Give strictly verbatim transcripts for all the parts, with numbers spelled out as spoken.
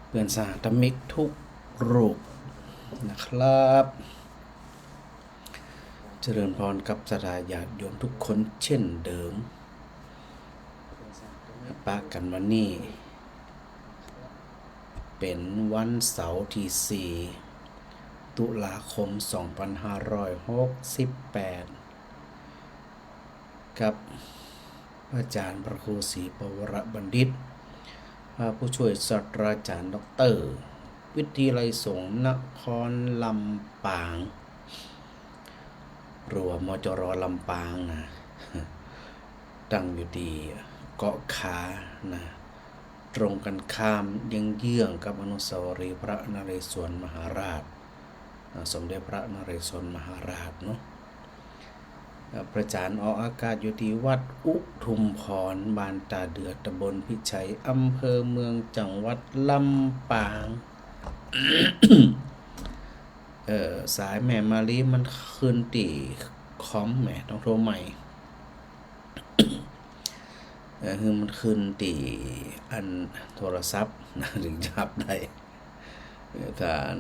เปื้อนสหธรรมิกทุกรูปนะครับ เจริญพรกับศรัทธาญาติโยมทุกคนเช่นเดิม ปะกั๋นวันนี้ เป๋นวันเสาร์ตี้สี่ ตุลาคม สองปันห้าร้อยหกสิบแปด กับพระอาจ๋ารย์พระครูศรีปวรบัณฑิต พระผู้ช่วยศาสตราจ๋ารย์ด็อกเตอร์ วิทยาลัยสงฆ์นครลำปาง หรือว่า มจร ลำปางนะ ตั้งอยู่ตี้เกาะขานะ ตรงกั๋นข้ามเยื้องๆ กับอนุสาวรีย์พระนเรศวรมหาราช อ่า สมเด็จพระนเรศวรมหาราชเนาะ อ่า พระอาจ๋ารย์ออกอากาศอยู่ตี้วัดอุทุมพร บ้านต้าเดือ ตำบลพิชัย อำเภอเมือง จังหวัดลำปาง เอ่อ สายแม่มาลีมันขึ้นตี้คอมแหม ต้องโทรใหม่ เอ่อ หื้อมันขึ้นตี้อันโทรศัพท์นะ ถึงจะฮับได้ เอ่อ ถ้าอัน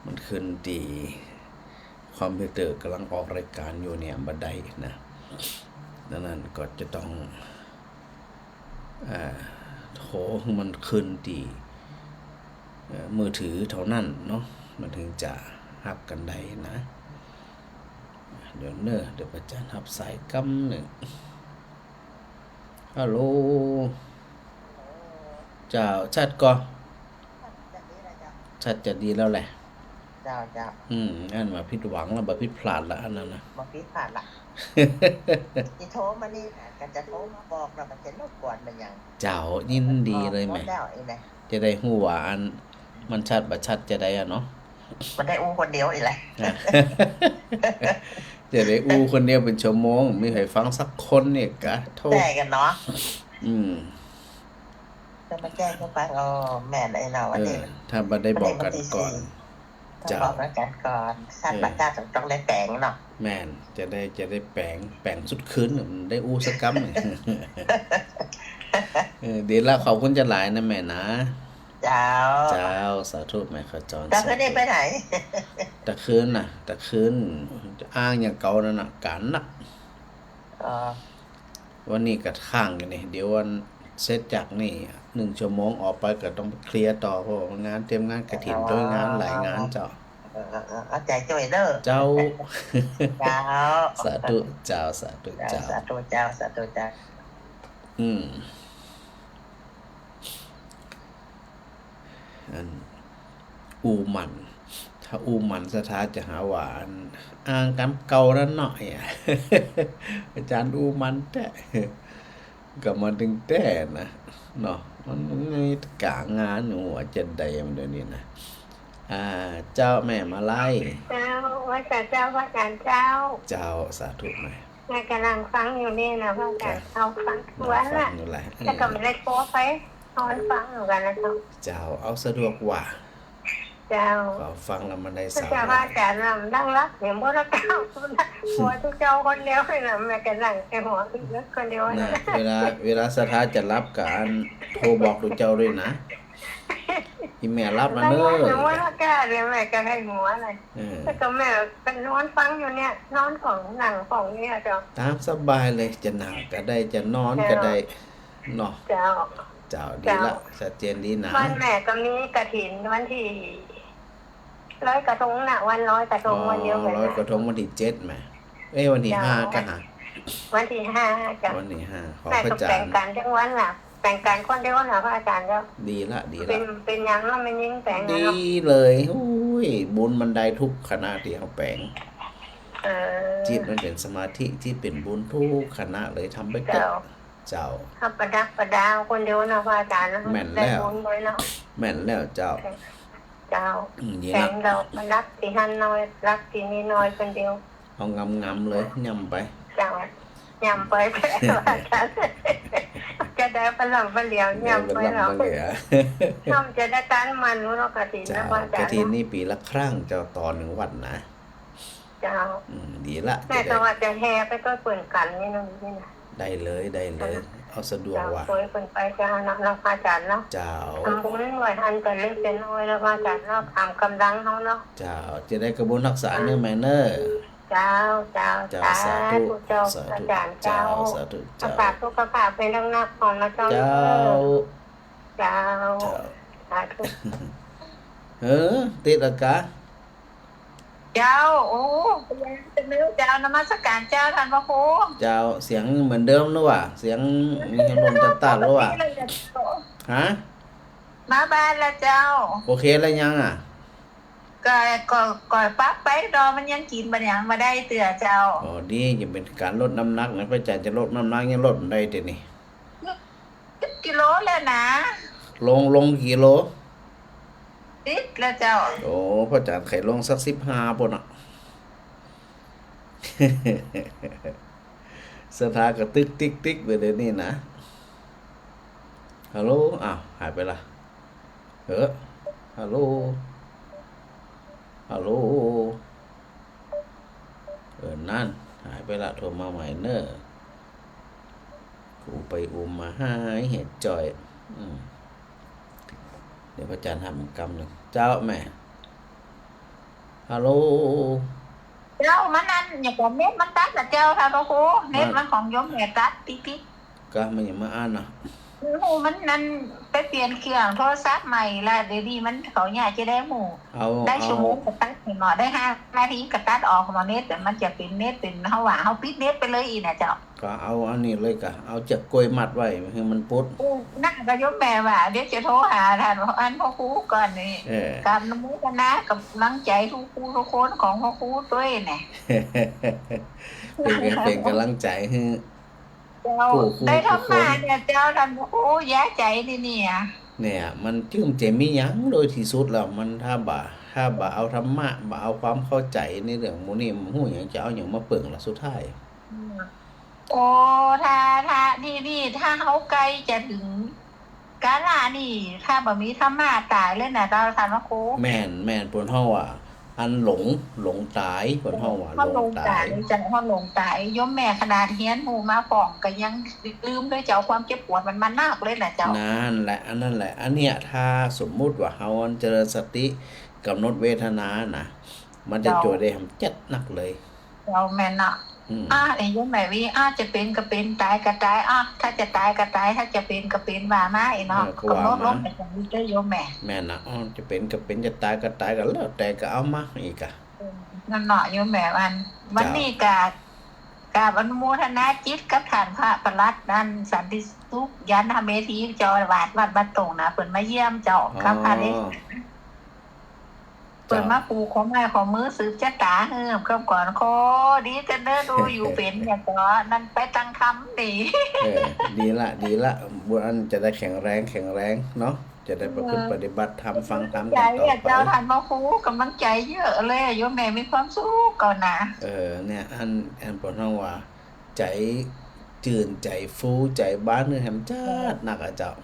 มันขึ้นตี้คอมพิวเตอร์ก่ำลังออกรายก๋านอยู่เนี่ย บ่ได้นะ ดังนั้นก็จะต้อง อ่า โทรหื้อมันขึ้นตี้ เอ่อ มือถือเต้านั้นเนาะ มันถึงจะฮับกั๋นได้นะ เดี๋ยวเน่อ เดี๋ยวพระอาจ๋ารย์ฮับสายกำนึ่ง ฮัลโหล เจ้า ชัดก่อ ชัดจะดีแล้วแหละ เจ้า เจ้า อืม อันบ่ผิดหวังแล้ว บ่ผิดพลาดละ อันนั้นนะ บ่ผิดพลาดละ ตี้โทรมานี่นะ ก็จะโทรมาบอกแล้ว ก็จะรบกวนมันหยัง เจ้า ยินดีเลยแหม เออ แล้วอีแหละ จะได้ฮู้ว่าอันมันชัดบ่ชัดจะใดอะเนาะ บ่ได้อู้คนเดียวอีแหละ อ่ะ จะได้อู้คนเดียวเป๋นชั่วโมง บ่มีใผฟังสักคนเนี่ยกะ โธ่ แจ้งกั๋นเนาะ อืม จะมาแจ้งหื้อฟัง อ๋อ แม่นไอ้เนาะ วันนี้ เออ ถ้าบ่ได้บอกกั๋นก่อน วันนี้วันตี้สี่ เจ้า ต้องบอกกั๋นก่อน ชัดบ่ชัดต้องได้แป๋งเนาะ แม่น จะได้ จะได้แป๋ง แป๋งสุดคืน ได้อู้สักกำ เออ ดีละ ขอบคุณจะหลายนะแม่นะ เจ้า เจ้า สาธุแม่ขจร เจ้า สาธุ คืนนี้ไปไหน ตะคืนน่ะ ตะคืน อ้างอย่างเก่านั่นน่ะ ก๋านนัก อ๋อ วันนี้ก็ค้างอยู่นี่ เดี๋ยววันเสร็จจากนี่นึ่งชั่วโมงออกไปก็ต้องไปเคลียร์ต่อ เพราะว่างานเตรียมงานกฐิน อ๋อ โต๊ะงานหลายงานเจ้า เออ เออ เออ เอาใจ๋จ้วยเน่อ เจ้า เจ้า สาธุเจ้า สาธุเจ้า เจ้า สาธุเจ้า สาธุเจ้า อืม อัน อู้หมั่น ถ้าอู้หมั่นศรัทธาจะหาว่าอัน อ้างกำเก่านั้นเนาะ เนี่ย อาจ๋ารย์อู้หมั่นแต๊ ก็มาตึงแต๊นะ เนาะ มัน มันมีก๋างานอยู่ว่าจะใดมันเดี๋ยวนี้นะ อ่า เจ้าแม่มาลัย เจ้า ว่าแต่เจ้า พระอาจ๋ารย์เจ้า เจ้า สาธุแม่ แม่ก่ำลังฟังอยู่นี่นะ พระอาจ๋ารย์ เจ้า เอาฟังทุกวันน่ะ ฟังอยู่แหละ แต่ก็บ่ได้โทรไป นอนฟังอยู่กั๋นนะเจ้า เจ้า เอาสะดวกว่า เจ้า ก็ฟังแล้วมันได้สาระ เจ้า พระอาจ๋ารย์น่ะนั่งหลับ ยังบ่ได้เก้า หัวตุ๊เจ้าคนเดียวเลยนะ แม่ก็นั่งแต่หัวคนเดียวนะ น่ะ เวลา เวลาศรัทธาจะหลับก็อันโทรบอกตุ๊เจ้าด้วยนะ อีแม่หลับแล้วเน่อ นั่งหลับ ยังบ่ได้เก้าเลย แม่ก็ให้หัวเลย เออ แล้วก็แม่ก็นอนฟังอยู่เนี่ย นอนของ นั่งของเนี่ยเจ้า ต๋ามสบายเลย จะนั่งก็ได้ จะนอนก็ได้ เนาะ เจ้า เจ้า ดีละ เจ้า ชัดเจนดีนะ บ้านแม่ก็มีกฐินวันตี้ลอยกระทงน่ะ วันลอยกระทง อ๋อ วันเดียวกั๋นน่ะ ลอยกระทงวันตี้เจ็ดแหม เอ้ย วันตี้ เจ้า ห้าก็หา วันตี้ห้าเจ้า วันตี้ห้า ขอ แม่ก็ พระอาจ๋ารย์ แป๋งก๋านจังวันน่ะ แป๋งก๋านคนเดียวน่ะ พระอาจ๋ารย์เจ้า ดีละ ดีละ เป๋น เป๋นหยังเนาะ แม่ญิงแป๋งน่ะเนาะ ดีเลย โอ้ย บุญมันได้ทุกขณะตี้เฮาแป๋ง เออ จิตมันเป๋นสมาธิ จิตเป๋นบุญทุกขณะเลย ทำไปเต๊อะ เจ้า เจ้า เฮาประดับประดาคนเดียวเนาะ พระอาจ๋ารย์เนาะ แม่นแล้ว ได้บุญด้วยเนาะ แม่นแล้วเจ้า เจ้า อืม นี่ แป๋ ละ งดอกประดับตี้หั้นน้อย ประดับตี้นี่น้อยคนเดียว เอางำๆเลย ย่ำไป เจ้า ย่ำไป พระอาจ๋ารย์ จะได้ปะหล่ำปะเหลียว ย่ำไปเนาะ ได้ปะหล่ำปะเหลียว เฮาจะได้ตังค์มันเนาะ กฐิน เจ้า นะ พระอาจ๋ารย์ กฐินนี่ปี๋ละครั้งเจ้า ต่อหนึ่งวัดนะ เจ้า อืม ดีละ แม่ จะได้ ก็ว่าจะแห่ไปก็เปิ้นกั๋นนี่นะ นี่นะ ได้เลย ได้เลย เอาสะดวก เจ้า ว่า ช่วยเปิ้นไปเจ้าเนาะ เนาะพระอาจารย์เนาะ เจ้า ทำบุญไหว้อันเป๋นเล็กเป๋นน้อยเนาะพระอาจารย์เนาะ ต๋ามก๋ำลังเฮาเนาะ เจ้า จะได้กระบุญฮักษาเน่อแม่เน่อ เจ้า เจ้า เจ้า สาธุ สาธุเจ้า สาธุ อาจารย์เจ้า เจ้า สาธุ รักษาสุขภาพให้นักๆ ของนะเจ้า เจ้า เจ้า เจ้า สาธุ เออ ติดละกะ เจ้า โอ้ เจ้า นมัสการเจ้า ท่านพระครู เจ้า เสียงเหมือนเดิมหรือวะ เสียงมีลมตัดๆ หรือวะ ปกติแล้วเจ้า ฮะ มาบ้านแล้วเจ้า โอเคแล้วยังอะ ก็ ก็ ก็ปรับไปเนาะ มันยังกิ๋นบ่หยังบ่ได้เตื้อเจ้า อ๋อ ดี จะเป๋นก๋านลดน้ำหนักนะ พระอาจารย์จะลดน้ำหนักยังลดบ่ได้เดี๋ยวนี้ สิบกิโลแล้วนะ ลง ลงกิโล สิบแล้วเจ้า โอ้ พระอาจารย์ใค่ลงสักสิบห้าปู้นน่ะ ศรัทธากระตึกติ๊กติ๊กเลยเดี๋ยวนี้นะ ฮัลโหล อ้าว หายไปละ เออ ฮัลโหล ฮัลโหล เออ นั่น หายไปละ โทรมาใหม่เน่อ กูไปอุ้มมาหายเหตุจ่อย อืม เดี๋ยวพระอาจารย์ทำกำหนึ่ง เจ้าแม่ ฮัลโหล เจ้า มันนั่น อย่างกับเน็ตมันตัดนะเจ้า ท่านพระครู เน็ตมันของโยมแม่ตัดติ๊กติ๊ก ก็มันยังมาอ่านนะ โอ้ มันนั่นไปเปลี่ยนเครื่องโทรศัพท์ใหม่ละ เดี๋ยวนี้มันเขาเนี่ยจะได้หมู่ เอา ได้ เอา ชั่วโมงก็ตัดหน่อย ได้ห้านาทีก็ตัดออกหมอเน็ต แต่มันจะเป๋นเน็ตเป๋น เฮาว่าเฮาปิดเน็ตไปเลยอี้นะเจ้า ก็เอาอันนี้เลยกะ เอาเจื้อกล้วยมัดไว้หื้อมันปุด โอ้ นั่นก็โยมแม่ว่า เดี๋ยวจะโทรหาท่าน อันพระครูก่อนนี่ เออ กราบนมัสการกำลังใจ๋ทุกผู้ทุกคนของพระครูตวยเนี่ย เป๋น เป๋นก๋ำลังใจ๋หื้อ เจ้า กู้ กู้ ได้ธรรมะเนี่ยเจ้า ท่าน โอ้ แย่ใจ๋นี่เนี่ย เนี่ย มันจื้มจะมีหยังโดยตี้สุดแล้ว มันถ้าบ่า ถ้าบ่าเอาธรรมะ บ่าเอาความเข้าใจ๋ในเรื่องหมู่นี้ มันฮู้หยังจะเอาหยังมาเปิ้งล่ะสุดท้าย อืม โอ้ ถ้า ถ้า นี่ นี่ ถ้าเฮาใก้จะเถิงกาลนี่ ถ้าบ่มีธรรมะต๋ายเลยนะเจ้า ท่านพระครู แม่น แม่น เปิ้นฮ้องว่า อันหลง หลงต๋าย เปิ้นฮ้องว่า เฮาหลงต๋าย หลงต๋าย เจ้า เฮาหลงต๋าย โยมแม่ขนาดเฮียนฮู้มาพ่องก็ยังลืมเลยเจ้า ความเจ็บปวดมันมานักเลยนะเจ้า นั่นแหละ อันนั้นแหละ อันเนี้ย ถ้าสมมุติว่าเฮาเจริญสติ กำหนดเวทนานะ มันจะ เจ้า จ้วยได้หำจัดนักเลย เจ้า แม่นเนาะ อืม อ่ะ ไอ้โยมแม่วี อ่ะ จะเป๋นก็เป๋น ต๋ายก็ต๋าย อ่ะ ถ้าจะต๋ายก็ต๋าย ถ้าจะเป๋นก็เป๋น ว่ามาไอ้เนาะ เออ ก็ว่ามา กำหนดลงไปอย่างนี้เจ้าโยมแม่ แม่นนะ อ๋อ จะเป๋นก็เป๋น จะต๋ายก็ต๋าย ก็แล้วแต่ ก็เอามาอี้กะ นั่นเนาะโยมแม่ วัน เจ้า วันนี้กะ กราบอนุโมทนาจิตกับท่านพระปลัดนั่น สันติสุข ยานเมธี เจ้าอาวาสวัดบ้านโต่งนะ เปิ้นมาเยี่ยมเจ้า อ๋อ กับพระเลขา เปิ้นมาผูกข้อไม้ข้อมือสืบจะต๋าหื้อ กำก่อน ขอดีเต๊อะเน้อ ดูอยู่เป๋นอย่างก่อน นั่นไปตังธรรมดี เออ ดีละ ดีละ บุญอันจะได้แข็งแรง แข็งแรงเนาะ จะได้ประพฤติปฏิบัติธรรม ฟังธรรมกั๋นต่อไป เจ้า ท่านพระครู กำลังใจ๋เยอะเลย โยมแม่มีความสุขก่อนนะ เออ เนี่ย อัน อันเปิ้นฮ้องว่า ใจ๋จื้น ใจ๋ฟู ใจ๋บาน หื้อหำจัดนักอะเจ้า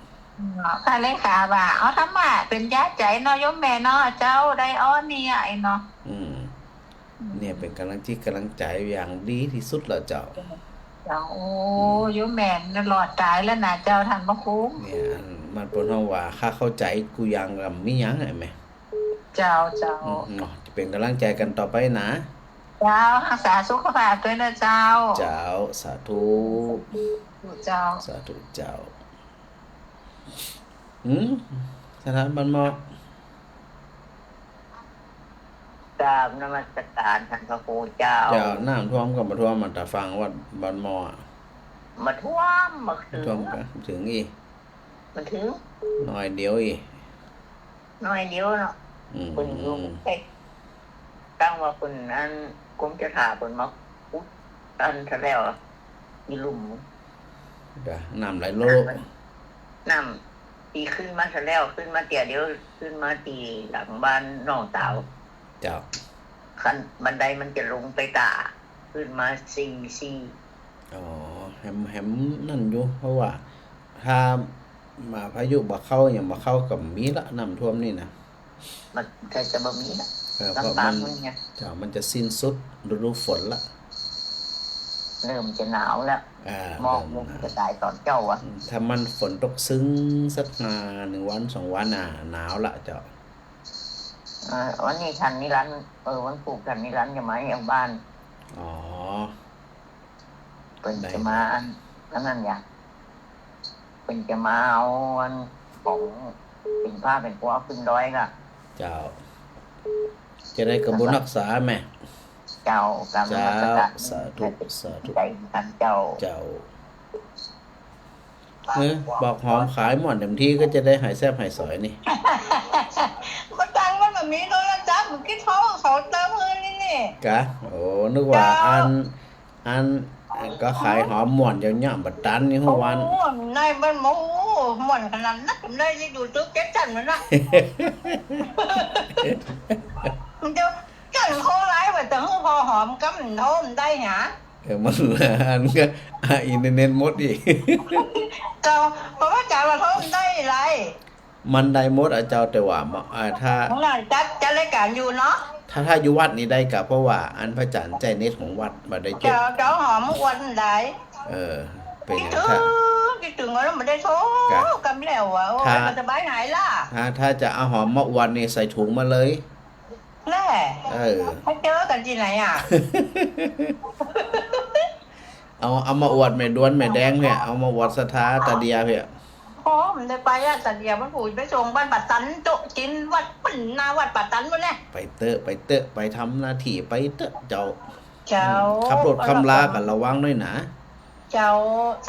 เนาะ พระเลขาว่า เอาธรรมะเป๋นยาใจ๋เนาะ โยมแม่เนาะ เจ้า ได้อ้อนนี่อะไอ้เนาะ อืม เนี่ยเป๋นก๋ำลังจิตก๋ำลังใจ๋อย่างดีตี้สุดแล้วเจ้า เจ้า โอ้ อืม โยมแม่น่ะรอดต๋ายแล้วนะเจ้า ท่านพระครู เนี่ย อันมันเปิ้นฮ้องว่า ข้าเข้าใจ๋ กูยังก็บ่มีหยัง หันก่อ เจ้า เจ้า อืม เนาะ จะเป๋นก๋ำลังใจ๋กั๋นต่อไปนะ เจ้า รักษาสุขภาพตวยนะเจ้า เจ้า สาธุ เจ้า สาธุเจ้า หืม สถานบ้านหม้อ กราบนมัสการท่านพระครูเจ้า เจ้า น้ำท่วมก็บ่ท่วม มาต๋าฟังวัดบ้านหม้ออะ บ่ท่วม บ่เถิง ท่วมก็เถิงอี้ บ่เถิง หน้อยเดียวอี้ หน้อยเดียวเนาะ อืม เปิ้นอยู่ อืม เอ๊ะ ตั้งว่าเปิ้นอันกรมเจ้าท่าเปิ้นมาขุดอันซะแล้ว มีหลุม เดี๋ยว น้ำไหลโล น้ำมัน น้ำตี้ขึ้นมาซะแล้ว ขึ้นมาเตี้ยเดียว ขึ้นมาตี้หลังบ้านน้องสาว เจ้า ขั้นบันไดมันจะลงไปต๋า ขึ้นมาสี่ สี่ อ๋อ แหม แหมนั่นอยู่ เพราะว่าถ้ามาพายุบ่าเข้า หยังบ่าเข้าก็บ่มีละ น้ำท่วมนี่นะ มันก็จะบ่มีละ เออ ลำปาง เพราะมัน มันไง เจ้า มันจะสิ้นสุดฤดูฝนละ เริ่มจะหนาวแล้ว อ่า หมอก เริ่มหนาว มันจะตายต๋อนเจ๊าอะ อืม ถ้ามันฝนตกซึ่งสัก อ่า หนึ่งวันสองวันน่ะ หนาวละเจ้า อ่า วันนี้ท่านนิรันดร์ เออ วันพูกท่านนิรันดร์จะมาเยี่ยมบ้าน อ๋อ เปิ้น ได้ จะมาอัน อันนั้นอย่าง เปิ้นจะมาเอาอันของเป๋นผ้าเป๋นปัวขึ้นดอยก่ะ เจ้า จะได้กำบุญฮักษาแม่ เจ้า กราบนมัสก๋าน เจ้า สาธุ สาธุ ใจ๋ท่านเจ้า เจ้า เออ บอกหอมขายม่วนเต็มตี้ก็จะได้หายแซ่บหายสอยนี่ ก็ตังค์มันบ่มีโทรศัพท์ มันคิดโทรเขาเติมเงินนี่นี่ กะ โอ้ นึกว่า เจ้า อัน อัน อันก็ขายหอมม่วนยาวๆ บ่ตันนี่หัววัน โอ้ นายมัน โอ้ ม่วนขนาดนั้น ได้ที่ดูตึกเจ็ดชั้นนั่นนะ มันจะ จั่นโทรไลน์ว่าจะหื้อพอหอมกำโทรมันได้หา เออ มัน อันก็ อ่ะ อินเทอร์เน็ตหมดอีก เจ้า เพราะว่าจ๋าว่าโทรมันได้ไลน์ มันได้หมดอะเจ้า แต่ว่ามา อ่า ถ้า ของเราจัด จัดรายก๋านอยู่เนาะ ถ้า ถ้าอยู่วัดนี่ได้กะ เพราะว่าอันพระอาจ๋ารย์ใจ๊เน็ตของวัดบ่ได้จด เจ้า เจ้าหอมม่วนได้ เออ เป๋น คิด อย่าง เถิง ถ้า คิดเถิงแล้วบ่ได้โทร กะ กำแล้วอะ โอ้ย ถ้า มันสบายหายล่ะ ถ้า ถ้าจะเอาหอมมาอวดนี่ใส่ถุงมาเลย แน่ เออ ไปเจอกั๋นตี้ไหนอะ เอา เอามาอวดแม่ดวนแม่แดงเพี้ย เอามาอวดศรัทธาตาเดียเพี้ย โอ้ มันได้ไปอะ ตาเดียมันผูกไปส่งบ้านป่าตัน โต๊ะจีนวัดปุ้น หน้าวัดป่าตันปุ้นแน่ ไปเต๊อะ ไปเต๊อะ ไปทำหน้าตี้ ไปเต๊อะเจ้า เจ้า อืม ขับรถขับลาก็ระวังด้วยนะ เจ้า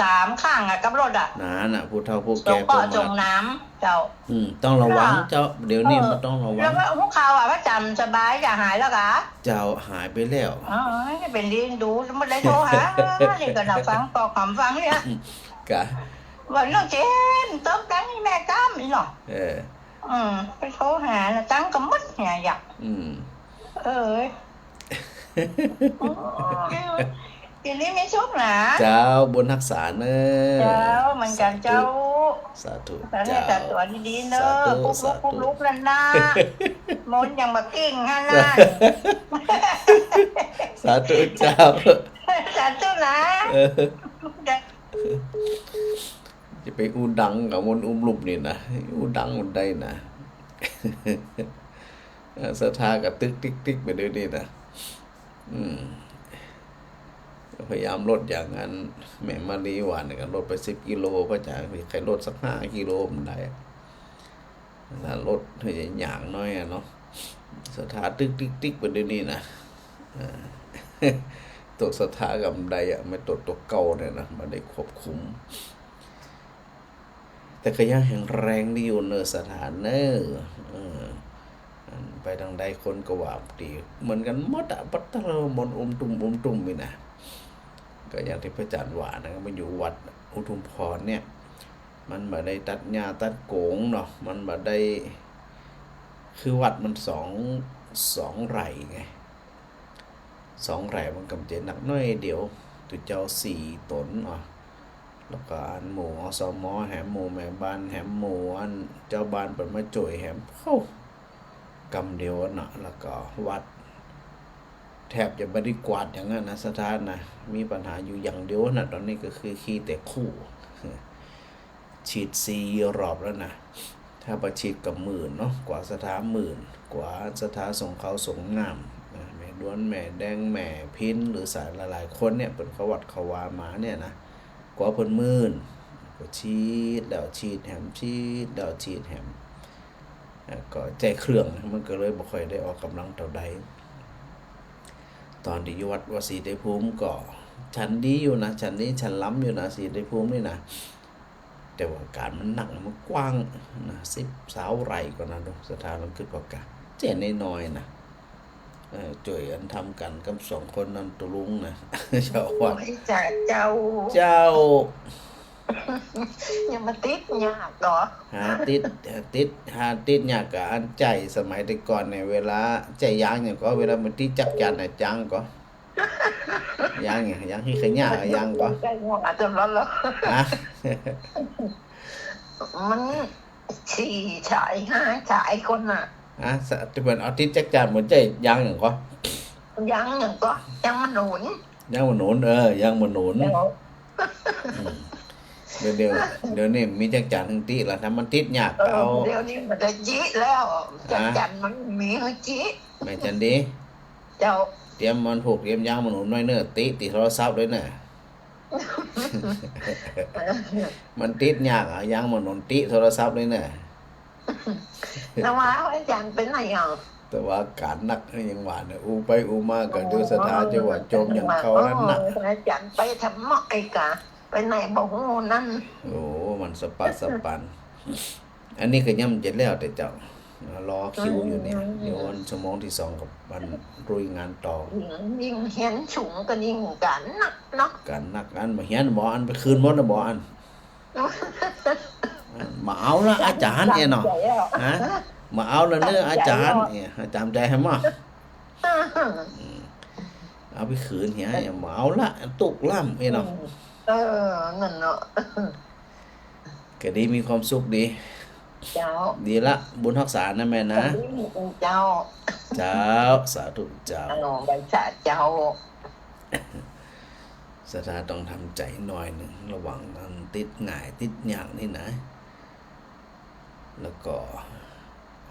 สามข้างอะ ขับรถอะ นั่นน่ะ ผู้เฒ่าผู้แก่ ส่งข้าวส่งน้ำ เจ้า อืม ต้องระวังเจ้า เดี๋ยวนี้ เออ มันต้องระวัง แล้วก็หัวเข่าอะ พระจ๋ารย์สบาย จ๋าหายแล้วกะ เจ้า หายไปแล้ว อ๋อ จะเป๋นดีดู บ่ได้โทรหา นี่ก็น่าฟัง ปอกหอมฟังเนี่ย กะ ว่าน้องเจน เติมตังค์ให้แม่กำนี่เนาะ เออ อืม ไปโทรหานะ ตังค์ก็หมดเนี่ยอยาก อืม เออ ทีนี้มีสุขนะ เจ้า บุญฮักษาเน่อ เจ้า เหมือนกั๋นเจ้า สาธุ สาธุ เจ้า สาธุ ดีๆ เน่อ สาธุ ปุ๊กลุก สาธุ ปุ๊กลุกนั่นนะ มนต์ยังบ่กลิ้งหั้นนะ สาธุเจ้า สาธุนะ เออ จะไปอู้ดังกับมนต์อุ้มลุ่มนี่นะ อู้ดังบ่ได้นะ เออ ศรัทธาก็ตึกติ๊กๆ ไปเดี๋ยวนี้นะ อืม พยายามลดอย่างอันแม่มาลีว่าเนี่ย ก็ลดไปสิบกิโล พระอาจ๋ารย์ ใค่ลดสักห้ากิโลมันได้อะ ถ้าลดให้อย่างน้อยอะเนาะ ศรัทธาตึกติ๊กติ๊กไปเดี๋ยวนี้นะ เออ ตกศรัทธาก็บ่ได้อะ ไม่ตก ตกเก่าเนี่ยนะ บ่ได้ควบคุม แต่ก็ยังแข็งแรงดีอยู่เน่อศรัทธาเน่อ เออ อันไปตางใดคนก็ว่าดีเหมือนกั๋นหมดอะ ปัดตะเลอมนต์อุ้มตุ้มอุ้มตุ้มนี่นะ ก็อย่างตี้พระอาจ๋ารย์ว่านะ มาอยู่วัดอุทุมพรเนี่ย มันบ่ได้ตัดหญ้าตัดโก๋งเนาะ มันบ่ได้ คือวัดมันสอง สองไร่ไง สองไร่มันก็บ่ใจ้นัก น้อยเดียว ตุ๊เจ้าสี่ต๋นเนาะ แล้วก็อันหมู่ อสม แหมหมู่แม่บ้าน แหมหมู่อันเจ้าบ้านเปิ้นมาจ้วยแหม โอ้ กำเดียวอะเนาะ แล้วก็วัดแทบจะบ่ได้กวาดอย่างนั้นนะ ศรัทธานะ มีปัญหาอยู่อย่างเดียวนะ ต๋อนนี้ก็คือขี้แต่คู่ ฉีดสี่รอบแล้วนะ ถ้าบ่ฉีดก็หมื่นเนาะ กว่าศรัทธาหมื่น กว่าศรัทธาส่งข้าวส่งน้ำนะ แม่ดวน แม่แดง แม่พิน หรือสายหลายๆ คนเนี่ย เปิ้นเข้าวัดเข้าวามาเนี่ยนะ กว่าเปิ้นหมื่น ก็ฉีดแล้วฉีดแหม ฉีดแล้วฉีดแหม แล้วก็ใจ๊เครื่อง มันก็เลยบ่ค่อยได้ออกกำลังเต้าใด ต๋อนตี้อยู่วัด วัดศรีไตรภูมิก็ฉันดีอยู่นะ ฉันดี ฉันล้ำอยู่นะ ศรีไตรภูมินี่นะ แต่ว่าก๋านมันหนัก มันกว้างนะ สิบ ซาวไร่ก่อนะ ดู ศรัทธาลองกึ๊ดว่ากะ เจ้าน้อยๆ นะ เออ จ้วยอันทำก๋านกับสองคนนั้นตะลุงนะ เจ้าวัด โอ้ย จ้าเจ้า เจ้า ยังมาติดยากเหรอ หาติด หาติด หาติดยากกะอันใจ๊สมัยแต่ก่อนเนี่ย เวลาใจ๊ยางอย่างก็ เวลามันติดจักรยานน่ะ ยางก็ ยางเนี่ย ยางขี้ขยะ ยางก็ ใจ๊ยางอาจจะร้อนแล้ว ฮะ มันสี่สายห้าสายก่อนน่ะ ฮะ สะ แต่เปิ้นเอาติดจักรยาน บ่ใจ้ยางอย่างก็ ยางอย่างก็ ยางมะหนุน ยังบ่หนุน เออ ยังบ่หนุน เดี๋ยว อืม เดี๋ยว เดี๋ยว เดี๋ยวนี้มีจักจั่นตึงติละ ถ้ามันติดยาก เออ ก็เอา เดี๋ยวนี้มันจะจิแล้ว ฮะ จักจั่นมันมีหื้อจิ แม่จันดี เจ้า เตรียมหมอนผูก เตรียมยางบ่หนุนไว้เน่อ ติดตี้โทรศัพท์เลยเน่อ มันติดยาก เอายางบ่หนุนติดโทรศัพท์เลยเน่อ แต่ว่าอาจ๋ารย์ไปไหนอ่ะ แต่ว่าก๋านนักยังว่าเน่อ อู้ไปอู้มาก็ โอ้ เดี๋ยวศรัทธาจะว่าจมอย่างเขานั่นน่ะ โอ้ อาจ๋ารย์ไปทำเมาะไอ้กะ ไปไหนบ่ฮู้นั่น โอ้ มันสะปัดสะปัน อันนี้ก็ยังบ่แล้วแต่เจ้า รอคิวอยู่เนี่ย อืม เดี๋ยววันชั่วโมงที่สองกับวันลุยงานต่อ ยิ่งเฮียนสูงก็ยิ่งก๋านนักเนาะ ก๋านนัก อันบ่เฮียนบ่ อันไปคืนหมดแล้วบ่ อัน บ่เอาละอาจ๋ารย์เนี่ยเนาะ ฮะ บ่เอาละเน่ออาจ๋ารย์เนี่ย จ๋ำใจ๋แล้ว จ๋ำใจ๋หื้อมา อืม เอาไปคืนเหีย บ่เอาละ ตุ๊กล้ำเนี่ยเนาะ อืม เออ นั่นเนาะ ก็ดี มีความสุขดี เจ้า ดีละ บุญฮักษานะแม่นะ เจ้า เจ้า สาธุเจ้า เออ ไหว้สาเจ้า ศรัทธาต้องทำใจ๋หน่อยนึ่ง ระหว่างอันติดง่ายติดยากนี่นะ แล้วก็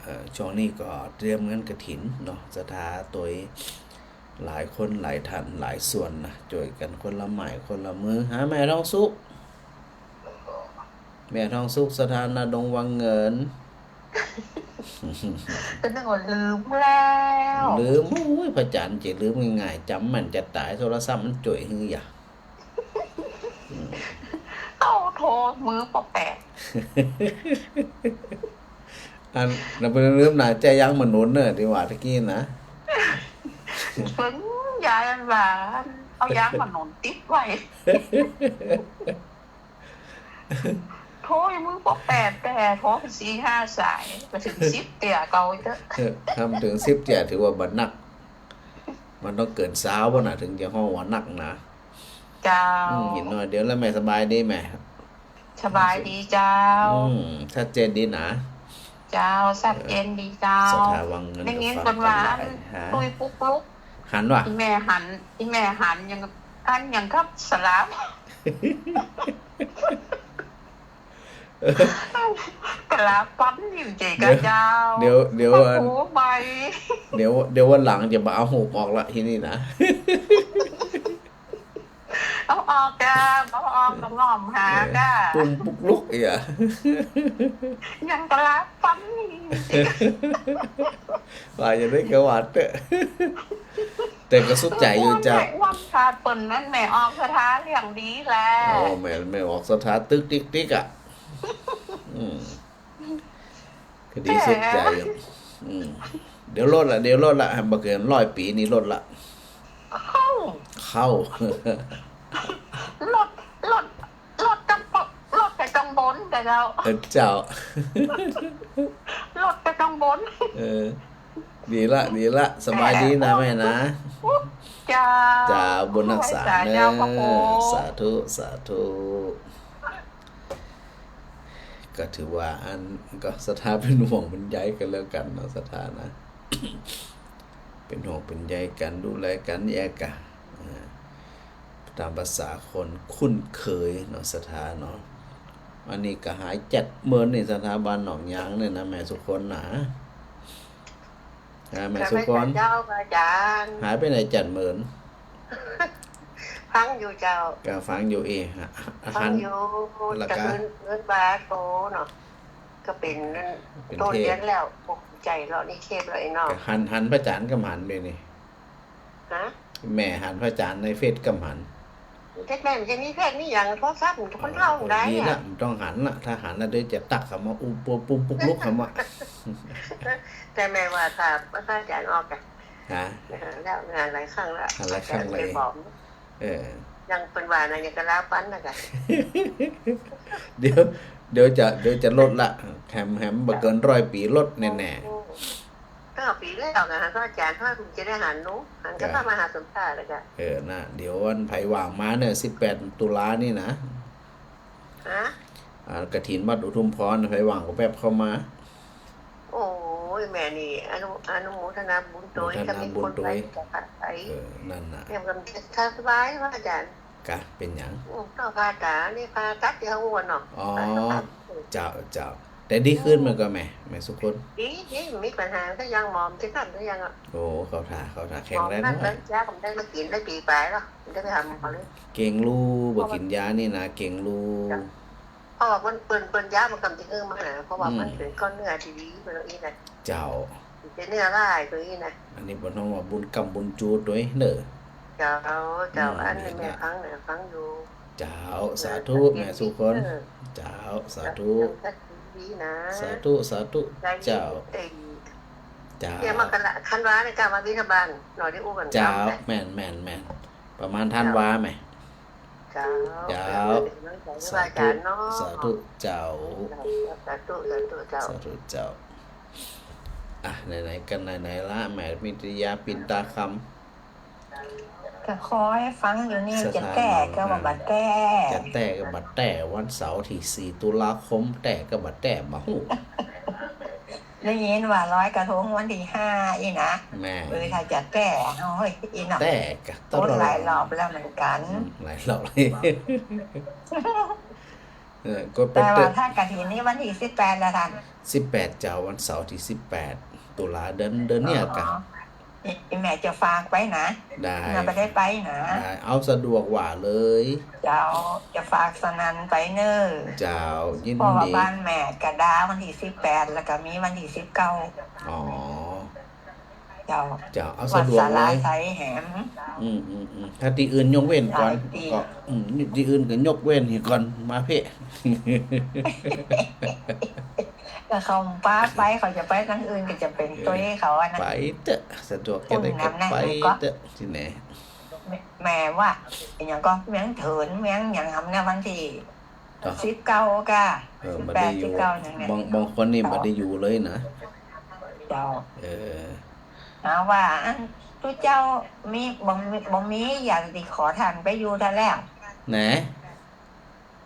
เอ่อ ช่วงนี้ก็เตรียมงานกฐินเนาะ ศรัทธาตวยหลายคนหลายท่านหลายส่วนนะ จ้วยกั๋นคนละไม้คนละมือ หาแม่ทองสุข แม่ทองสุข ศรัทธา ณ ดงวังเงิน ก็นึกว่าลืมแล้ว ลืม โอ้ย พระอาจ๋ารย์จะลืมง่ายๆ จ๋ำแม่นจะต๋าย โทรศัพท์มันจ้วยหื้อหยัง เอาโทรมือปอแปด อันนั้นเปิ้นลืมนะ ใจ๊ยางบ่หนุนเน่อ ตี้ว่าตะกี้นะ เปิ้นยายอันว่า เอายางบ่หนุนติดไว้ โทรอยู่มือปอแปด แต่โทรไปสี่ห้าสาย ก็เถิงสิบเตื้อเก่าเต๊อะ เออ ถ้ามันเถิงสิบเตื้อถือว่าบ่นัก มันต้องเกินซาวบ่น่ะ เถิงจะฮ้องว่านักนะ เจ้า อืม เห็นหน่อยเดียวแล้วแม่สบายดีแม่ สบายดีเจ้า อืม ชัดเจนดีนะ เจ้า ชัดเจนดีเจ้า ศรัทธาวังเงิน ได้ยินเปิ้นว่า ฮะ ตุ้ยปุ๊กลุก หันว่ะ อีแม่หัน อีแม่หันยัง อันยังกับสลาม กะลาฟันอยู่เจ๋กะเจ้า เดี๋ยว เดี๋ยว พระครูใหม่ เดี๋ยว เดี๋ยววันหลังจะบ่เอาหูกออกละทีนี้นะ เอาออกจ้า เอาออกกะหม่อมหาจ้า เออ ตุ้มปุ๊กลุกอีกอะ ยังกะลาฟันนี่ ว่าจะได้กะว่าเต๊อะ แต่ก็สุขใจ๋อยู่เจ้า วันขาดเปิ้นนั้นแม่ออกศรัทธาเลี้ยงดีแล้ว โอ้ แม่ แม่ออกศรัทธาตึกติ๊กติ๊กอะ อืม ก็ดีสุขใจ๋อยู่ อืม เดี๋ยวลดละ เดี๋ยวลดละ บ่เกินร้อยปี๋นี่ลดละ เข้า เข้า ลด ลด ลดกังบน ลดไปกังบนเจ้า เออ เจ้า ลดไปกังบน เออ ดีละ ดีละ สบายดีนะแม่นะ เจ้า เจ้า บุญฮักษา เจ้า เน่อ พระครู สาธุ สาธุ ก็ถือว่าอัน ก็ศรัทธาเป๋นห่วงเป๋นใยกั๋นแล้วกั๋นเนาะ ศรัทธานะ เป๋นห่วงเป๋นใยกั๋น ดูแลกั๋นแยะกะ อ่า ต๋ามภาษาคนคุ้นเคยเนาะ ศรัทธาเนาะ อันนี้ก็หายแจ็ดเมินนี่ ศรัทธา บ้านหนองยางเนี่ยนะ แม่สุคนนะ อ่า แม่สุคน เจ้า พระอาจ๋ารย์ หายไปไหนแจ็ดเมิน ฟังอยู่เจ้า ก็ฟังอยู่เอ ฮะ ฟังอยู่ แล้วก็ แต่เมิน เมินบาโทรเนาะ ก็เป๋น เป๋น โตเรียนแล้ว ปกใจแล้ว นี่เทปแล้วไอ้น้อง ก็หัน หันพระอาจ๋ารย์ก็หันไปนี่ ฮะ แม่หันพระอาจ๋ารย์ในเฟซก็หัน เฟซแม่มันจะมีเฟซมีหยัง โทรศัพท์มันคนเฒ่าได้อะ ดีละ มันต้องหันละ ถ้าหันแล้วเดี๋ยวจะตักเข้ามา อุบปุ๊บปุ๊บปุ๊กลุกเข้ามา แต่แม่ว่าถ้าพระอาจ๋ารย์ออกอะ ฮะ แล้วงานหลายครั้งแล้ว หลายครั้งเลย อาจ๋ารย์ไปบอก เออ ยังเปิ้นว่านะ ยังกะลาฟันนะกะ เดี๋ยว เดี๋ยวจะ เดี๋ยวจะลดละ แหม แหม บ่เกินร้อยปี๋ลดแน่ๆ โอ้ เก้าปี๋แล้วนะ พระอาจ๋ารย์ ถ้าผมจะได้หันหนู หันกับ จ้ะ พระมหาสมภารเลยจ้ะ เออ นะ เดี๋ยววันไผว่างมาเนี่ย สิบแปดตุลานี่นะ ฮะ อ่า กฐินวัดอุทุมพร ไผว่างก็แป๊บเข้ามา โอ้ อ แม่นี่อนุ อนุโมทนาบุญโตย โมทนาบุญโตย ถ้ามีคนไปก็ไป เออ นั่นน่ะ เนี่ยมันก็สบาย พระอาจารย์ กะ เป๋นหยัง อืม ก็ผ่าตานี่ ผ่าตัดที่เขาอ้วนเนาะ อ๋อ ผ่าตัด เจ้า เจ้า แต่ดีขึ้น อืม มันก็แม่ แม่สุคน ดี ดี มีปัญหาสักอย่าง หมอมันจะนั่นสักอย่างอะ โอ้ เข้าท่า เข้าท่า แข็งแรง หมอมันนั่น เว้ย แล้วยาผมได้มากินได้ปีปลายแล้ว ได้ไปหาหมอเลย เก่งลู่ บ่กินยานี่นะ เก่งลู่ จ้ะ เพราะว่าเปิ้น เปิ้น เปิ้นยามันกำจะเอื้อมมานะ เพราะว่ามัน อืม เป๋นก้อนเนื้อตี้ดี เปิ้นว่าอี้นะ เจ้า เป๋นเนื้อลายตัวอี้นะ อันนี้เปิ้นฮ้องว่าบุญกำบุญจูโตยเน่อ เจ้า เจ้า อืม อันนี้ นี่ แม่ นะ ฟังนะ ฟังอยู่ เจ้า เออ สาธุ สาธุ แม่สุคน เออ เจ้า สาธุ สาธุดีนะ สาธุ สาธุ ได้ยิน เจ้า เอ้ย เจ้า เนี่ย มกรา ธันวาเนี่ย เจ้า มาบิณฑบาตหน่อย ได้อู้กั๋น เจ้า ครับ แม่น แม่น แม่น ประมาณธันวาแม่ เจ้า เจ้า เจ้า เดี๋ยวเดี๋ยวเดี๋ยว สาธุ อาจารย์เนาะ สาธุ เจ้า สาธุ สาธุ เจ้า สาธุ เจ้า อ่ะ ไหนๆ ก็ไหนๆ ละ แม่นิตยา ปิ่นตาคำ ก็คอยฟังอยู่นี่ สถาน จะแต๊ก็บ่าบ่าแต๊ จะแต๊ก็บ่าแต๊ วันเสาร์ตี้สี่ตุลาคม แต๊ก็บ่าแต๊ บ่ฮู้ ได้ยินว่าลอยกระทงวันตี้ห้าอี้นะ แม่ เออ ถ้าจะแต๊ โอ้ย อี้เนาะ แต๊กะ โอ้ย ตลอด หลายรอบแล้วเหมือนกั๋น อืม หลายรอบเลย เออ ก็เป๋น แต่ว่า เต๊อะ ถ้ากฐินนี่วันตี้สิบแปดแล้วท่าน สิบแปด เจ้า วันเสาร์ตี้สิบแปด ตุลา เดือน เดือนเนี่ยกะ อ๋อ อี อีแม่จะฝากไปนะ ได้ แม่บ่ได้ไปนะ ได้ เอาสะดวกว่าเลย เจ้า จะฝากสนั่นไปเน่อ เจ้า ยินดี เพราะว่าบ้านแม่กะดาวันตี้สิบแปด แล้วก็มีวันตี้สิบเก้า อ๋อ เจ้า เจ้า เอาสะดวกเลย วัดสาราไสแหม อืม อืม อืม ถ้าตี้อื่นยกเว้นก่อน หลายตี้ ก็ อืม ตี้อื่นก็ยกเว้นหื้อก่อน มาเพ่ ก็เขาปาไป เขาจะไปตังอื่นก็จะเป๋น เออ ตัวยเขาอะนะ ไปเต๊อะ สะดวกจะได้ก็ อืม ไปเต๊อะ ตี้ไหน แม่ แม่ว่า อะหยังก็เมืองเถิน เมืองหยังหำเนี่ย วันตี้ ก็ สิบเก้า กะ เออ สิบแปด บ่ได้อยู่ สิบเก้า อย่างเนี้ย บาง บางคนนี่ เขา บ่ได้อยู่เลยนะ เจ้า เออ หาว่า อัน ตุ๊เจ้ามี บ่มี บ่มี อยากสิขอท่านไปอยู่ท่านแล้ว ไหน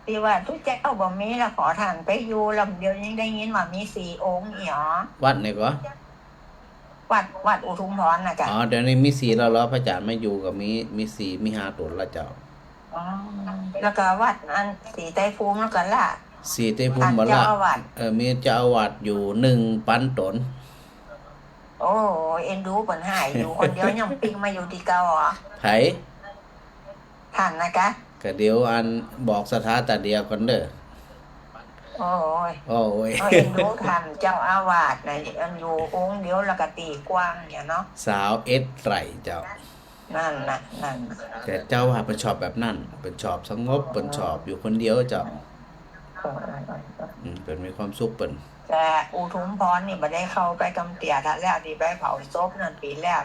ตี้ว่าตุ๊เจ้าบ่มีแล้วขอท่านไปอยู่ แล้วเดี๋ยวนี้ได้ยินว่ามีสี่องค์อีหรอ วัดไหนก็ วัด วัดอุทุมพรน่ะจ้ะ อ๋อ เดี๋ยวนี้มีสี่แล้วเหรอ พระอาจารย์มาอยู่ก็มี มีสี่ มีห้าต๋นแล้วเจ้า อ๋อ แล้วก็วัดอันศรีไตรภูมิแล้วก็ละ ศรีไตรภูมิ ท่าน บ่ละ เจ้าอาวาส เออ มีเจ้าอาวาสอยู่หนึ่งปันต๋น โอ้ เอ็นดูเปิ้นหายอยู่คนเดียว ยังปิ๊งมาอยู่ตี้เก่าเหรอ ไผ ท่านนะกะ ก็เดี๋ยวอันบอกศรัทธาต๋าเดียวก่อนเน่อ โอ้ย โอ้ย โอ้ย เอ็นดูท่านเจ้าอาวาสนะ อันอยู่องค์เดียวแล้วก็ตี้กว้างเนี่ยเนาะ ซาวเอ็ดไร่เจ้า นั่นน่ะ นั่นน่ะ แต่เจ้าว่าเปิ้นชอบแบบนั้น เปิ้นชอบสงบ เปิ้นชอบอยู่คนเดียวเจ้า เออ เออ เออ เออ อืม เปิ้นมีความสุขเปิ้น แต่อุทุมพรนี่บ่ได้เข้าไปกำเตี้ย ถ้าแล้วตี้ไปเผาศพนั่นปี๋แล้ว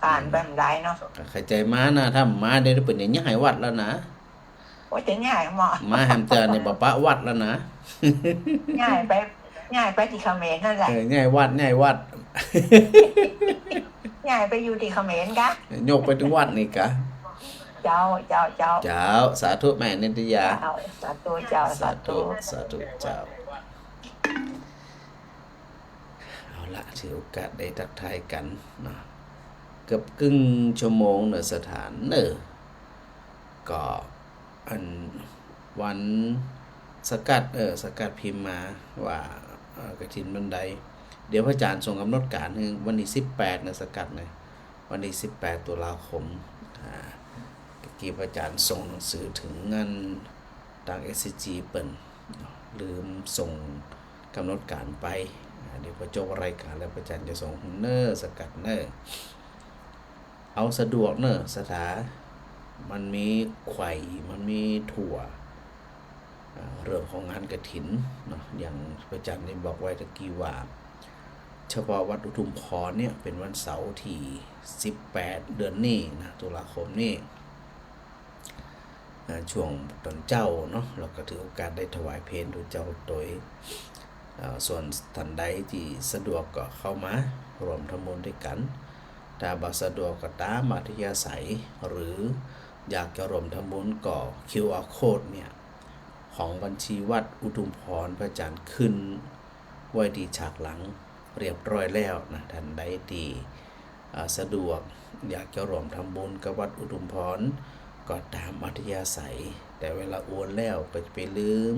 ผ่านไปบ่ได้เนาะ ก็ใค่จามานะ ถ้าบ่มาเดี๋ยวเปิ้นจะย้ายวัดแล้วนะ โอ้ย จะย้ายหม้อ มาแหมเตื้อนี่บ่ปะวัดแล้วนะ ย้ายไป ย้ายไปตี้เขมรนั่นแหละ เออ ย้ายวัด ย้ายวัด ย้ายไปอยู่ตี้เขมรกะ ยกไปตี้วัดนี่กะ เจ้า เจ้า เจ้า เจ้า สาธุแม่นิตยา เจ้า สาธุเจ้า สาธุ สาธุ สาธุเจ้า เอาละ ถือโอกาสได้ทักทายกั๋นเนาะ เกือบครึ่งชั่วโมงเน่อศรัทธาเน่อ ก็อันวันสกัด เออ สกัดพิมพ์มาว่า เอ่อ กฐินวันใด เดี๋ยวพระอาจารย์ส่งกำหนดก๋านหื้อ วันตี้สิบแปดเน่อ สกัดเน่อ วันตี้สิบแปดตุลาคม อ่า เมื่อกี้พระอาจารย์ส่งหนังสือเถิงอันตาง เอสซีจี เปิ้น ลืมส่งกำหนดก๋านไป อ่า เดี๋ยวพอจบรายก๋านแล้วพระอาจารย์จะส่งเน่อ สกัดเน่อ เอาสะดวกเน่อศรัทธา มันมีไข่ มันมีถั่ว อ่า เรื่องของงานกฐินเนาะ อย่างพระอาจารย์ได้บอกไว้ตะกี้ว่า เฉพาะวัดอุทุมพรเนี่ยเป๋นวันเสาร์ตี้สิบแปดเดือนนี้นะ ตุลาคมนี้ อ่า ช่วงต๋อนเจ๊าเนาะ เฮาก็ถือโอกาสได้ถวายเพลตุ๊เจ้าโตย อ่า ส่วนท่านใดตี้สะดวกก็เข้ามาร่วมทำบุญตวยกั๋น ถ้าบ่สะดวกก็ต๋ามอัธยาศัย หรืออยากจะร่วมทำบุญก็ คิวอาร์ โค้ดเนี่ย ของบัญชีวัดอุทุมพร พระอาจารย์ขึ้นไว้ตี้ฉากหลัง เรียบร้อยแล้วนะ ท่านใดตี้ อ่า สะดวกอยากจะร่วมทำบุญกับวัดอุทุมพร ก็ต๋ามอัธยาศัย แต่เวลาโอนแล้วก็จะไปลืม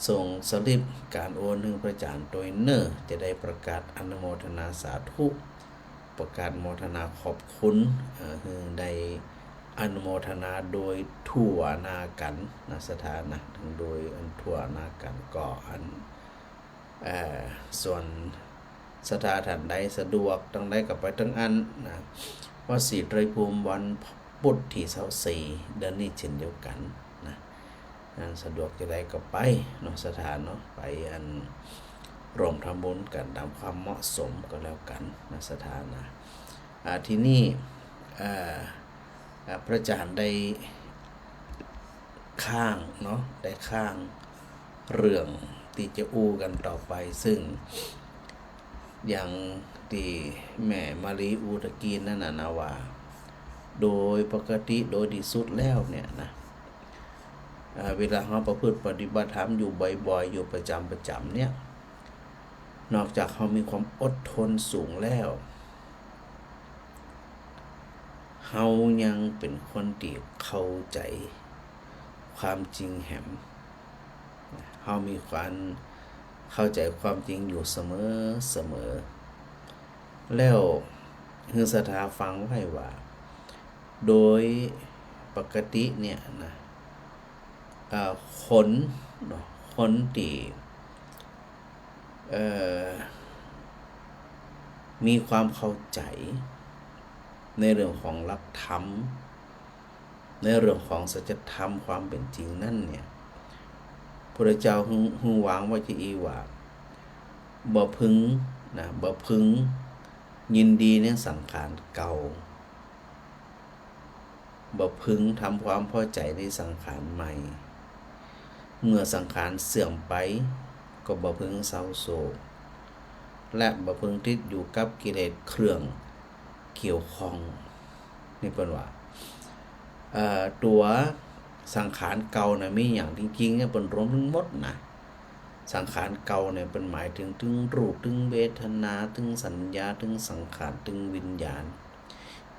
ส่งสลิปก๋านโอนหื้อพระอาจ๋ารย์ตวยเน่อ จะได้ประกาศอนุโมทนาสาธุ ประกาศโมทนาขอบคุณ เอ่อ หื้อได้อนุโมทนาโดยทั่วหน้ากั๋นนะ ศรัทธานะ โดยอันทั่วหน้ากั๋น ก็อัน เอ่อ ส่วนศรัทธาท่านใดสะดวกตางใดก็ไปตางอั้นนะ วัดศรีไตรภูมิวันพุธตี้ซาวสี่ เดือนนี้เช่นเดียวกั๋นนะ อันสะดวกจะใดก็ไปเนาะ ศรัทธาเนาะ ไปอันร่วมทำบุญกั๋นต๋ามความเหมาะสมก็แล้วกั๋นนะ ศรัทธานะ อ่า ทีนี้ เอ่อ อ่า พระอาจ๋ารย์ได้ ค้างเนาะ ได้ค้างเรื่องตี้จะอู้กั๋นต่อไป ซึ่งอย่างตี้แม่มาลีอู้ตะกี้นั้นน่ะนะว่า โดยปกติโดยตี้สุดแล้วเนี่ยนะ เอ่อ เวลาเฮาประพฤติปฏิบัติธรรมอยู่บ่อยๆ อยู่ประจ๋ำๆ เนี่ย นอกจากเฮามีความอดทนสูงแล้ว เฮายังเป๋นคนตี้เข้าใจ๋ความจริงแหม เฮามีความเข้าใจ๋ความจริงอยู่เสมอๆ แล้วหื้อศรัทธาฟังไว้ว่า โดยปกติเนี่ยนะ เอ่อ คนเนาะ คนตี้ เอ่อ มีความเข้าใจ๋ในเรื่องของหลักธรรม ในเรื่องของสัจธรรมความเป๋นจริงนั้นเนี่ย พระพุทธเจ้าหื้อ หื้อวางไว้จะอี้ว่า บ่พึงนะ บ่พึงยินดีในสังขารเก่า บ่พึงทำความพอใจ๋ในสังขารใหม่ เมื่อสังขารเสื่อมไป ก็บ่พึงเศร้าโศก และบ่พึงติดอยู่กับกิเลสเครื่องเกี่ยวข้อง นี่เปิ้นว่า เอ่อ ตั๋วสังขารเก่าน่ะมีหยังจริงๆ เนี่ยเปิ้นรวมตึงหมดนะ สังขารเก่าเนี่ยเปิ้นหมายเถิง เถิงรูป เถิงเวทนา เถิงสัญญา เถิงสังขาร เถิงวิญญาณ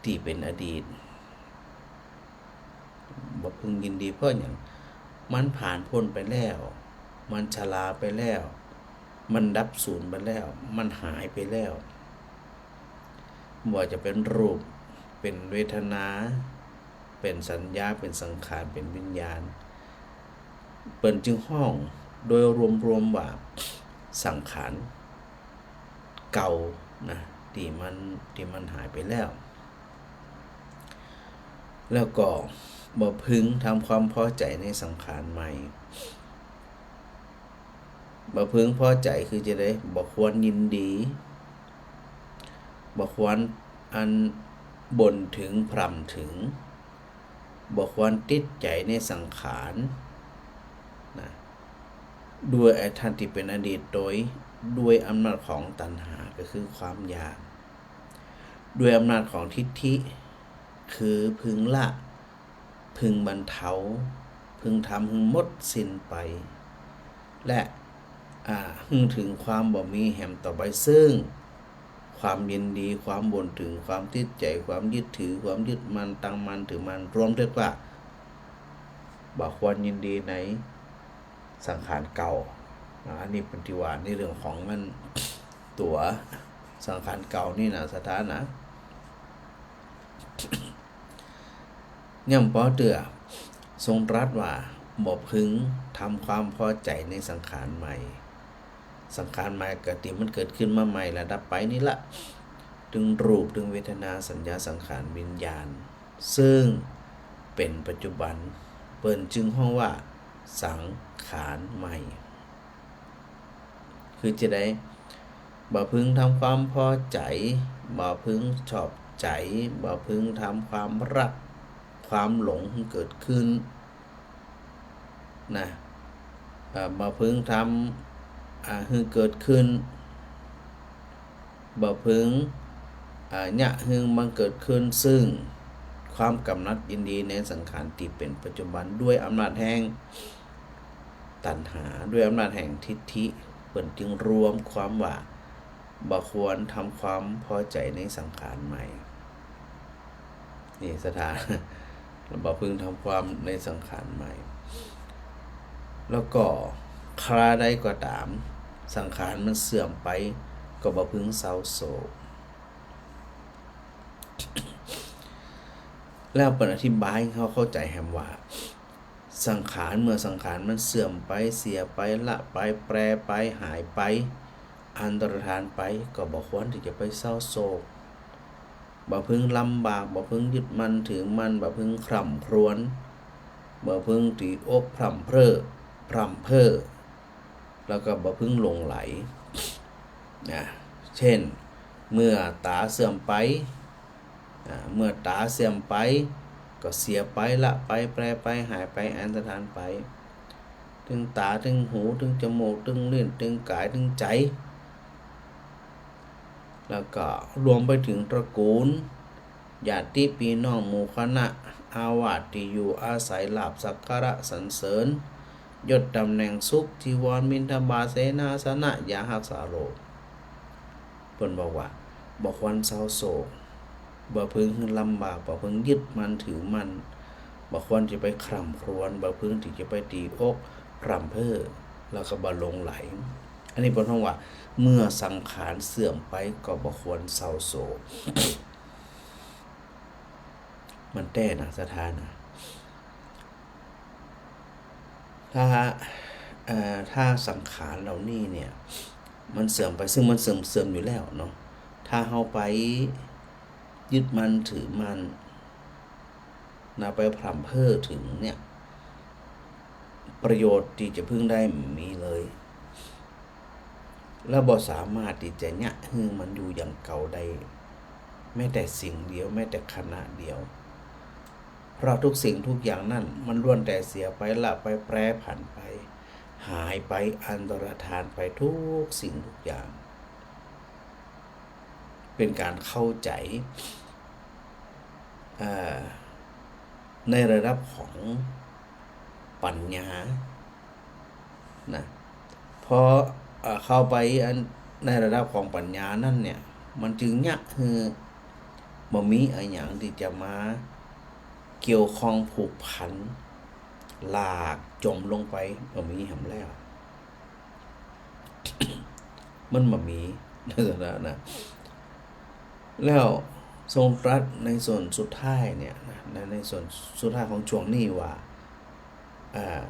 ตี้เป๋นอดีต บ่พึงยินดีเพราะหยัง มันผ่านป๊นไปแล้ว มันชราไปแล้ว มันดับสูญไปแล้ว มันหายไปแล้ว บ่ว่าจะเป๋นรูป เป๋นเวทนา เป๋นสัญญา เป๋นสังขาร เป๋นวิญญาณ เปิ้นจึงฮ้องโดยรวมๆ ว่าสังขารเก่านะ ตี้มัน ตี้มันหายไปแล้ว แล้วก็บ่พึงทำความพอใจ๋ในสังขารใหม่ บ่พึงพอใจ๋คือจะใด บ่ควรยินดี บ่ควรอันบ่นเถิง พร่ำเถิง บ่ควรติดใจ๋ในสังขารนะ ด้วยไอ้ธาตุตี้เป๋นอดีตโตย ด้วยอำนาจของตัณหา ก็คือความอยาก ด้วยอำนาจของทิฏฐิ คือพึงละ พึงบรรเทา พึงทำหื้อหมดสิ้นไป และ อ่า หื้อเถิงความบ่มีแหมต่อไป ซึ่งความยินดี ความบ่นเถิง ความติดใจ๋ ความยึดถือ ความยึดมั่น ตั้งมั่น ถือมั่น รวมเรียกว่า บ่ควรยินดีในสังขารเก่า อ่า อันนี้เปิ้นตี้ว่าในเรื่องของมัน ตั๋วสังขารเก่านี่นะ ศรัทธานะ ย่ำปอเตื้อ ทรงตรัสว่า บ่พึงทำความพอใจ๋ในสังขารใหม่ สังขารใหม่ก็ตี้มันเกิดขึ้นมาใหม่และดับไปนี่ละ เถิงรูป เถิงเวทนา สัญญา สังขาร วิญญาณ ซึ่งเป๋นปัจจุบัน เปิ้นจึงฮ้องว่าสังขารใหม่ คือจะใด บ่พึงทำความพอใจ๋ บ่พึงชอบใจ๋ บ่พึงทำความรัก ความหลงหื้อเกิดขึ้นนะ เอ่อ บ่พึงทำ อ่า หื้อเกิดขึ้น บ่พึง อ่า เยียะหื้อมันเกิดขึ้น ซึ่งความกำหนัดยินดีในสังขารตี้เป๋นปัจจุบัน ด้วยอำนาจแห่งตัณหา ด้วยอำนาจแห่งทิฏฐิ เปิ้นจึงรวมความว่า บ่ควรทำความพอใจ๋ในสังขารใหม่ นี่ศรัทธา บ่พึงทำความในสังขารใหม่ แล้วก็คราใดก็ต๋าม สังขารมันเสื่อมไป ก็บ่พึงเศร้าโศก แล้วเปิ้นอธิบายหื้อเฮาเข้าใจ๋แหมว่า สังขาร เมื่อสังขารมันเสื่อมไป เสียไป ละไป แปรไป หายไป อันตรธานไป ก็บ่ควรตี้จะไปเศร้าโศก บ่พึงลำบาก บ่พึงยึดมั่นถือมั่น บ่พึงคร่ำครวญ บ่พึงตีอกพร่ำเพรื่อ พร่ำเพ้อ แล้วก็บ่พึงหลงใหล นะ เช่น เมื่อต๋าเสื่อมไป อ่า เมื่อต๋าเสื่อมไป ก็เสียไป ละไป แปรไป หายไป อันตรธานไป ตึงต๋า ตึงหู ตึงจมูก ตึงลิ้น ตึงก๋าย ตึงใจ๋ แล้วก็รวมไปเถิงตระกูล ญาติปี้น้องหมู่คณะ อาวาส ตี้อยู่อาศัย ลาภสักการะสรรเสริญ ยศต๋ำแหน่งสุข จีวรบิณฑบาต เสนาสนะ ยาฮักษาโรค เปิ้นบอกว่า บ่ควรเศร้าโศก บ่พึงหื้อลำบาก บ่พึงยึดมั่นถือมั่น บ่ควรจะไปคร่ำครวญ บ่พึงตี้จะไปตีอกพร่ำเพ้อ แล้วก็บ่หลงใหล อันนี้เปิ้นฮ้องว่า เมื่อสังขารเสื่อมไป ก็บ่ควรเศร้าโศก มันแต๊นะศรัทธานะ ถ้า เอ่อ ถ้าสังขารเหล่านี้เนี่ย มันเสื่อมไป ซึ่งมันเสื่อม เสื่อมอยู่แล้วเนาะ ถ้าเฮาไปยึดมั่นถือมั่นนะ ไปพร่ำเพ้อเถิงเนี่ย ประโยชน์ตี้จะพึงได้บ่มีเลย แล้วบ่สามารถตี้จะเยียะหื้อมันอยู่อย่างเก่าได้ แม้แต่สิ่งเดียว แม้แต่ขณะเดียว เพราะทุกสิ่งทุกอย่างนั้น มันล้วนแต่เสียไป ละไป แปรผันไป หายไป อันตรธานไป ทุกสิ่งทุกอย่าง เป๋นก๋านเข้าใจ๋ เอ่อ ในระดับของปัญญา นะ พอ เอ่อ เข้าไปอัน ในระดับของปัญญานั้นเนี่ย มันจึงเยียะหื้อบ่มีอะหยังตี้จะมาเกี่ยวข้องผูกพัน ลากจ๋มลงไป บ่มีแหมแล้ว มันบ่มี ในฐานะนะ แล้วทรงตรัสในส่วนสุดท้ายเนี่ยนะ ใน ในส่วนสุดท้ายของช่วงนี้ว่า อ่า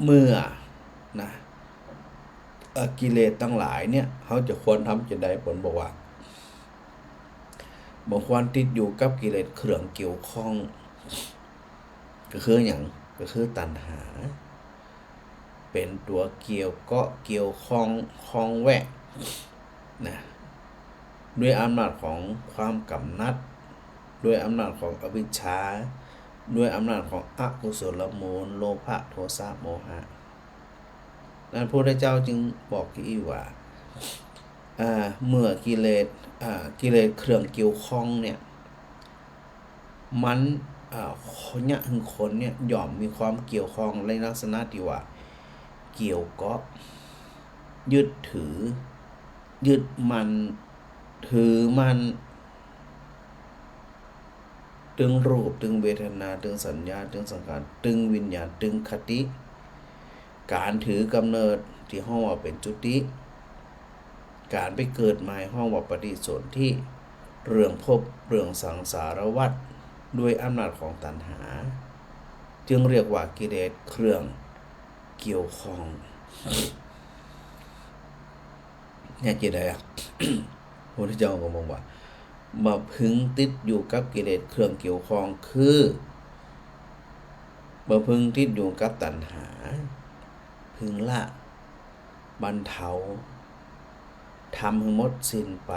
เมื่อ นะ เอ่อ กิเลสตังหลายเนี่ย เฮาจะควรทำจาใด เปิ้นบอกว่า บ่ควรติดอยู่กับกิเลสเครื่องเกี่ยวข้อง ก็คือหยัง ก็คือตัณหา เป๋นตั๋วเกี่ยวเกาะเกี่ยวข้อง ข้องแวะ นะ ด้วยอำนาจของความกำหนัด ด้วยอำนาจของอวิชชา ด้วยอำนาจของอกุศลมูล โลภะ โทสะ โมหะ นั้นพระพุทธเจ้าจึงบอกอี้ว่า อ่า เมื่อกิเลส อ่า กิเลสเครื่องเกี่ยวข้องเนี่ย มัน อ่า เยียะหื้อคนเนี่ย ย่อมมีความเกี่ยวข้องในลักษณะตี้ว่า เกี่ยวเกาะ ยึดถือ ยึดมั่น ถือมั่น ตึงรูป ตึงเวทนา ตึงสัญญา ตึงสังขาร ตึงวิญญาณ ตึงคติ ก๋านถือกำเนิดตี้ฮ้องว่าเป๋นจุติ ก๋านไปเกิดใหม่ฮ้องว่าปฏิสนธิ เรื่องภพ เรื่องสังสารวัฏ ด้วยอำนาจของตัณหา จึงเรียกว่ากิเลสเครื่องเกี่ยวข้อง เนี่ยจะใดอะ พระพุทธเจ้าก็บอกว่า บ่พึงติดอยู่กับกิเลสเครื่องเกี่ยวข้อง คือ บ่พึงติดอยู่กับตัณหา พึงละ บรรเทา ทำหื้อหมดสิ้นไป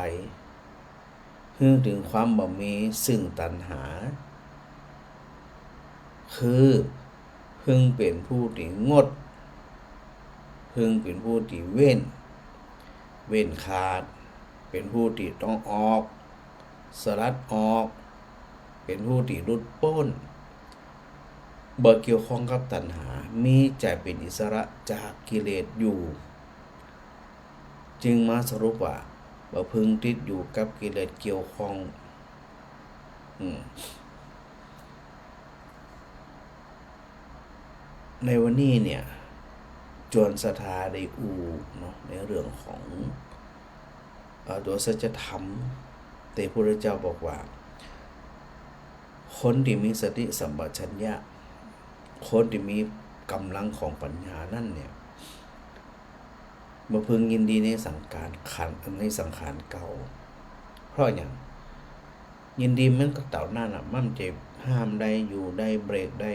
หื้อเถิงความบ่มีซึ่งตัณหา คือ พึงเป๋นผู้ตี้งด พึงเป๋นผู้ตี้เว้น เว้นขาด เป๋นผู้ตี้ต้องออก สลัดออก เป๋นผู้ตี้หลุดป๊น บ่เกี่ยวข้องกับตัณหา มีใจ๋เป๋นอิสระจากกิเลสอยู่ จึงมาสรุปว่า บ่พึงติดอยู่กับกิเลสเกี่ยวข้อง อืม ในวันนี้เนี่ย จวนศรัทธาได้อู้เนาะ ในเรื่องของ เอ่อ ตัวสัจธรรม ตี้พระพุทธเจ้าบอกว่า คนตี้มีสติสัมปชัญญะ คนตี้มีก๋ำลังของปัญญานั้นเนี่ย บ่พึงยินดีในสังขารขันธ์ ในสังขารเก่า เพราะหยัง ยินดีมันก็เต้านั้นน่ะ มันจะห้ามได้ อยู่ได้ เบรกได้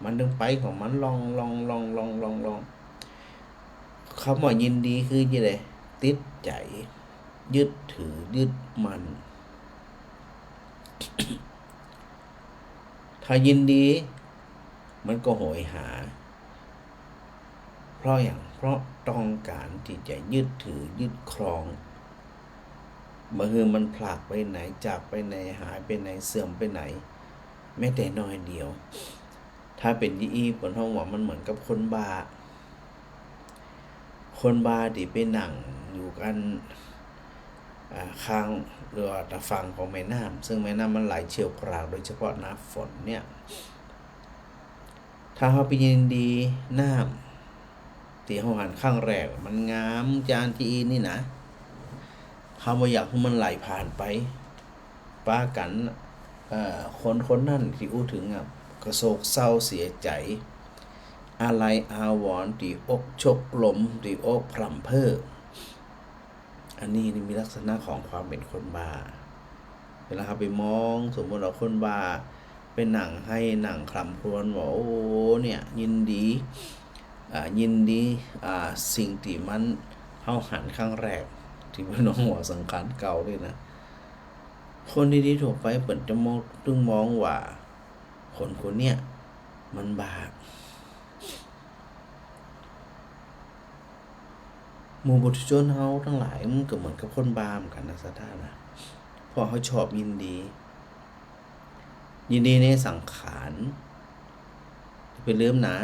มันตึงไปของมันล่องๆๆๆๆ กำว่ายินดีคือจะใด ติดใจ๋ ยึดถือ ยึดมั่น ถ้ายินดี มันก็โหยหา เพราะหยัง เพราะต้องก๋านตี้จะยึดถือ ยึดครอง บ่หื้อมันพลากไปไหน จากไปไหน หายไปไหน เสื่อมไปไหน แม้แต่น้อยเดียว ถ้าเป๋นอี้ๆ เปิ้นฮ้องว่ามันเหมือนกับคนบ้า คนบ้าตี้ไปนั่งอยู่กั๋น อ่า ข้าง หรือว่าตะฝั่งของแม่น้ำ ซึ่งแม่น้ำมันไหลเชี่ยวกราก โดยเฉพาะหน้าฝนเนี่ย ถ้าเฮาไปยินดีน้ำตี้เฮาหันครั้งแรก มันงามจานจีอีนี่นะ เฮาบ่อยากหื้อมันไหลผ่านไป ปากั๋น เอ่อ คนคนนั้นตี้อู้เถิงอะ ก็โศกเศร้าเสียใจ๋ อาลัยอาวรณ์ ตี้อกชกล้ม ตี้อกพร่ำเพ้อ อันนี้นี่มีลักษณะของความเป๋นคนบ้า เวลาเฮาไปมอง สมมุติว่าคนบ้าไปนั่งไห้นั่งคร่ำครวญว่า โอ้ เนี่ย ยินดี อ่า ยินดี อ่า สิ่งตี้มัน เฮาหันครั้งแรก ตี้เปิ้นฮ้องว่าสังขารเก่านี่นะ คนดีๆ ทั่วไปเปิ้นจะมอง ตึงมองว่า คนคนเนี้ยมันบ้า หมู่ปุถุชนเฮาตังหลายมันก็เหมือนกับคนบ้าเหมือนกั๋นนะศรัทธานะ เพราะเฮาชอบยินดี ยินดีในสังขาร อย่าไปลืมนะ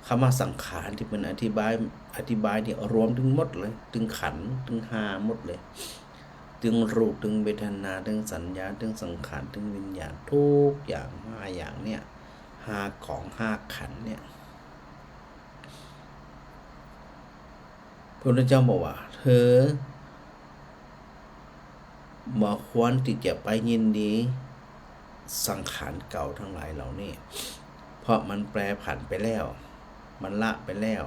กำว่าสังขารตี้เปิ้นอธิบาย อธิบายนี่รวมตึงหมดเลย ตึงขันธ์ ตึงห้าหมดเลย ตึงรูป ตึงเวทนา ตึงสัญญา ตึงสังขาร ตึงวิญญาณ ทุกอย่างห้าอย่างเนี่ย ห้าก๋อง ห้าขันธ์เนี่ย พระพุทธเจ้าบอกว่า เธอบ่ควรตี้จะไปยินดีสังขารเก่าตังหลายเหล่านี้ เพราะมันแปรผันไปแล้ว มันละไปแล้ว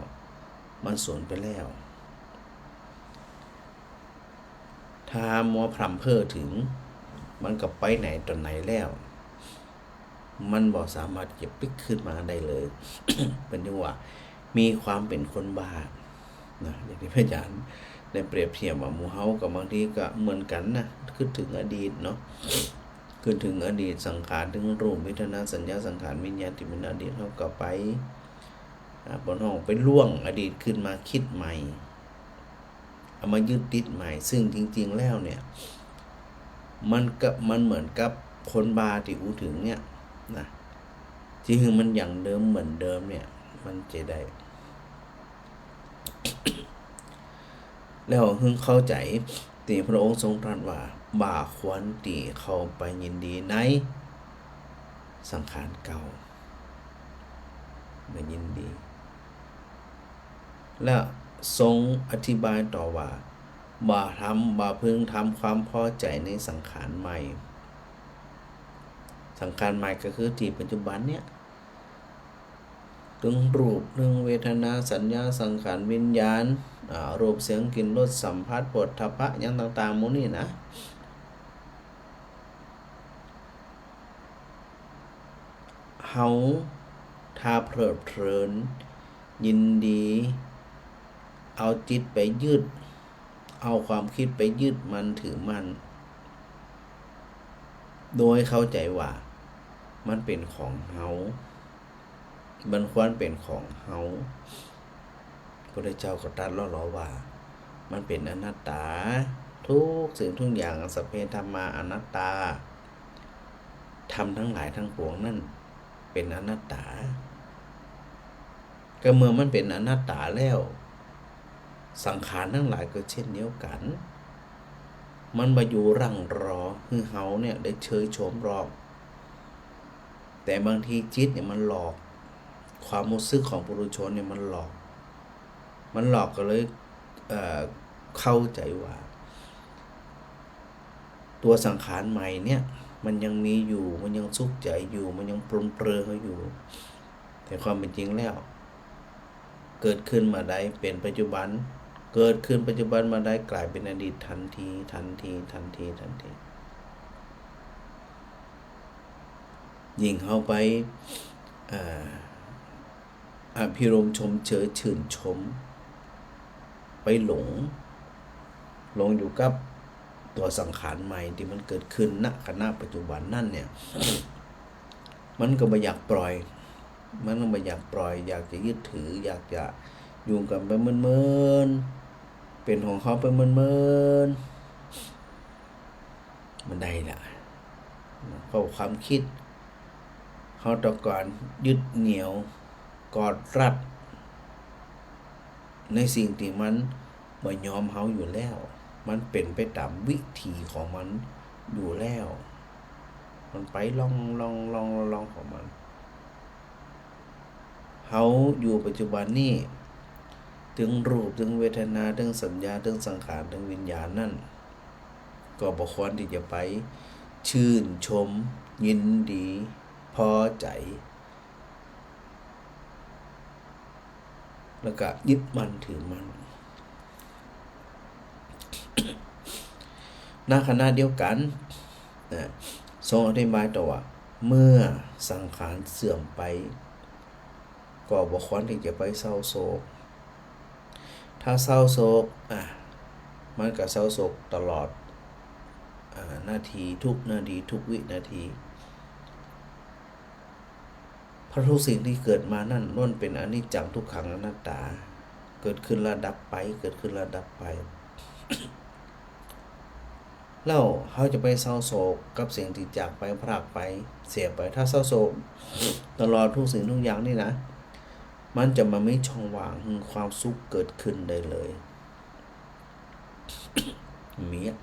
มันสูญไปแล้ว ถ้ามัวพร่ำเพ้อเถิง มันก็ไปไหนต่อไหนแล้ว มันบ่สามารถจะปิ๊กคืนมาได้เลย เปิ้นจึงว่ามีความเป๋นคนบ้านะ อย่างตี้พระอาจารย์ได้เปรียบเทียบว่าหมู่เฮาก็บางทีก็เหมือนกั๋นนะ กึ๊ดเถิงอดีตเนาะ กึ๊ดเถิงอดีต สังขาร เถิงรูป เวทนา สัญญา สังขาร วิญญาณตี้เป๋นอดีต เฮาก็ไป อ่า เปิ้นฮ้องไปล่วงอดีตคืนมาคิดใหม่ เอามายึดติดใหม่ ซึ่งจริงๆ แล้วเนี่ย มันก็ มันเหมือนกับคนบ้าตี้อู้เถิงเนี่ยนะ จะหื้อมันอย่างเดิมเหมือนเดิมเนี่ย มันจะได้ แล้วหื้อเข้าใจ๋ตี้พระองค์ทรงตรัสว่า บ่าควรตี้เข้าไปยินดีในสังขารเก่า บ่ยินดี และทรงอธิบายต่อว่า บ่าทำ บ่าพึงทำความพอใจ๋ในสังขารใหม่ สังขารใหม่ก็คือตี้ปัจจุบันเนี่ย เถิงรูป เถิงเวทนา สัญญา สังขาร วิญญาณ อ่า รูป เสียง กลิ่น รส สัมผัส โผฏฐัพพะ หยังต่างๆ หมู่นี้นะ เฮาถ้าเพลิดเพลิน ยินดี เอาจิตไปยึด เอาความคิดไปยึดมั่นถือมั่น โดยเข้าใจ๋ว่ามันเป๋นของเฮา มันควรเป๋นของเฮา พระพุทธเจ้าก็ตรัสหล่อๆ ว่า มันเป๋นอนัตตา ทุกสิ่งทุกอย่าง สัพเพธัมมาอนัตตา ธรรมทั้งหลายทั้งปวงนั้นเป๋นอนัตตา ก็เมื่อมันเป๋นอนัตตาแล้ว สังขารตังหลายก็เช่นเดียวกั๋น มันบ่อยู่รั้งรอหื้อเฮาเนี่ยได้เชยโฉมหรอก แต่บางทีจิตเนี่ยมันหลอก ความฮู้สึกของปุถุชนเนี่ยมันหลอก มันหลอกก็เลย เอ่อ เข้าใจ๋ว่า ตั๋วสังขารใหม่เนี่ย มันยังมีอยู่ มันยังสุขใจ๋อยู่ มันยังปรนเปรอเฮาอยู่ แต่ความเป๋นจริงแล้ว เกิดขึ้นบ่าใดเป๋นปัจจุบัน เกิดขึ้นปัจจุบันบ่าใดก๋ายเป๋นอดีตตันที ตันที ตันที ตันที ยิ่งเฮาไป เอ่อ อภิรมย์ชมเชย ชื่นชม ไปหลง หลงอยู่กับตั๋วสังขารใหม่ตี้มันเกิดขึ้น ณ ขณะปัจจุบันนั้นเนี่ย มันก็บ่อยากปล่อย มันก็บ่อยากปล่อย อยากจะยึดถือ อยากจะอยู่กั๋นไปเมินๆ เป๋นของเฮาไปเมินๆ บ่ได้ละ เพราะความกึ๊ด เฮาต้องก๋อนยึดเหนี่ยว กอดรัด ในสิ่งตี้มันบ่ยอมเฮาอยู่แล้ว มันเป๋นไปต๋ามวิถีของมันอยู่แล้ว มันไปล่องๆๆๆ ของมัน เฮาอยู่ปัจจุบันนี้ ตึงรูป ตึงเวทนา ตึงสัญญา ตึงสังขาร ตึงวิญญาณนั้น ก็บ่ควรตี้จะไปชื่นชม ยินดี พอใจ๋ แล้วก็ยึดมั่นถือมั่น ณ ขณะเดียวกั๋น นะ ทรงอธิบายต่อว่า เมื่อสังขารเสื่อมไป ก็บ่ควรตี้จะไปเศร้าโศก ถ้าเศร้าโศก อ่ะ มันก็เศร้าโศกตลอด อ่า นาที ทุกนาที ทุกวินาที เพราะทุกสิ่งตี้เกิดมานั้นล้วนเป๋นอนิจจัง ทุกขัง อนัตตา เกิดขึ้นแล้วดับไป เกิดขึ้นแล้วดับไป แล้วเฮาจะไปเศร้าโศกกับสิ่งตี้จากไป พรากไป เสียไป ถ้าเศร้าโศกตลอดทุกสิ่งทุกอย่างนี่นะ มันจะบ่มีช่องว่างหื้อความสุขเกิดขึ้นได้เลย มีอะ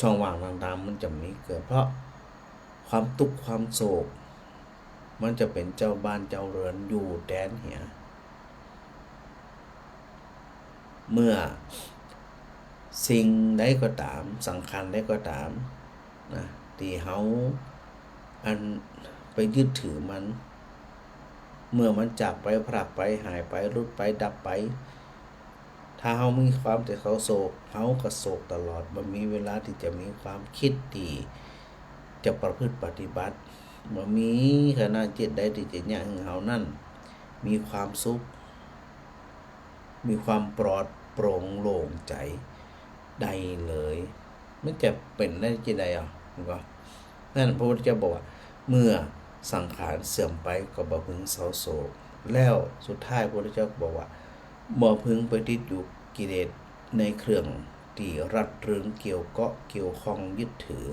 ช่องว่างต่างๆ มันจะมีเกิด เพราะความตุ๊กข์ความโศก มันจะเป๋นเจ้าบ้านเจ้าเรือนอยู่แตนเหีย เมื่อสิ่งใดก็ต๋าม สังขารใดก็ต๋ามนะ ตี้เฮาอันไปยึดถือมัน เมื่อมันจากไป พรากไป หายไป หลุดไป ดับไป ถ้าเฮามีความแต่เศร้าโศก เฮาก็โศกตลอด บ่มีเวลาตี้จะมีความกึ๊ดตี้จะประพฤติปฏิบัติ บ่มีขณะจิตใดตี้จะเยียะหื้อเฮานั้นมีความสุข มีความปลอดโปร่งโล่งใจ๋ได้เลย มันจะเป๋นได้จะใดอ่ะ มันก็ นั้นพระพุทธเจ้าบอกว่า เมื่อสังขารเสื่อมไปก็บ่พึงเศร้าโศก แล้วสุดท้ายพระพุทธเจ้าบอกว่า บ่พึงไปติดอยู่กิเลสในเครื่องตี้รัดรึงเกี่ยวเกาะเกี่ยวข้องยึดถือ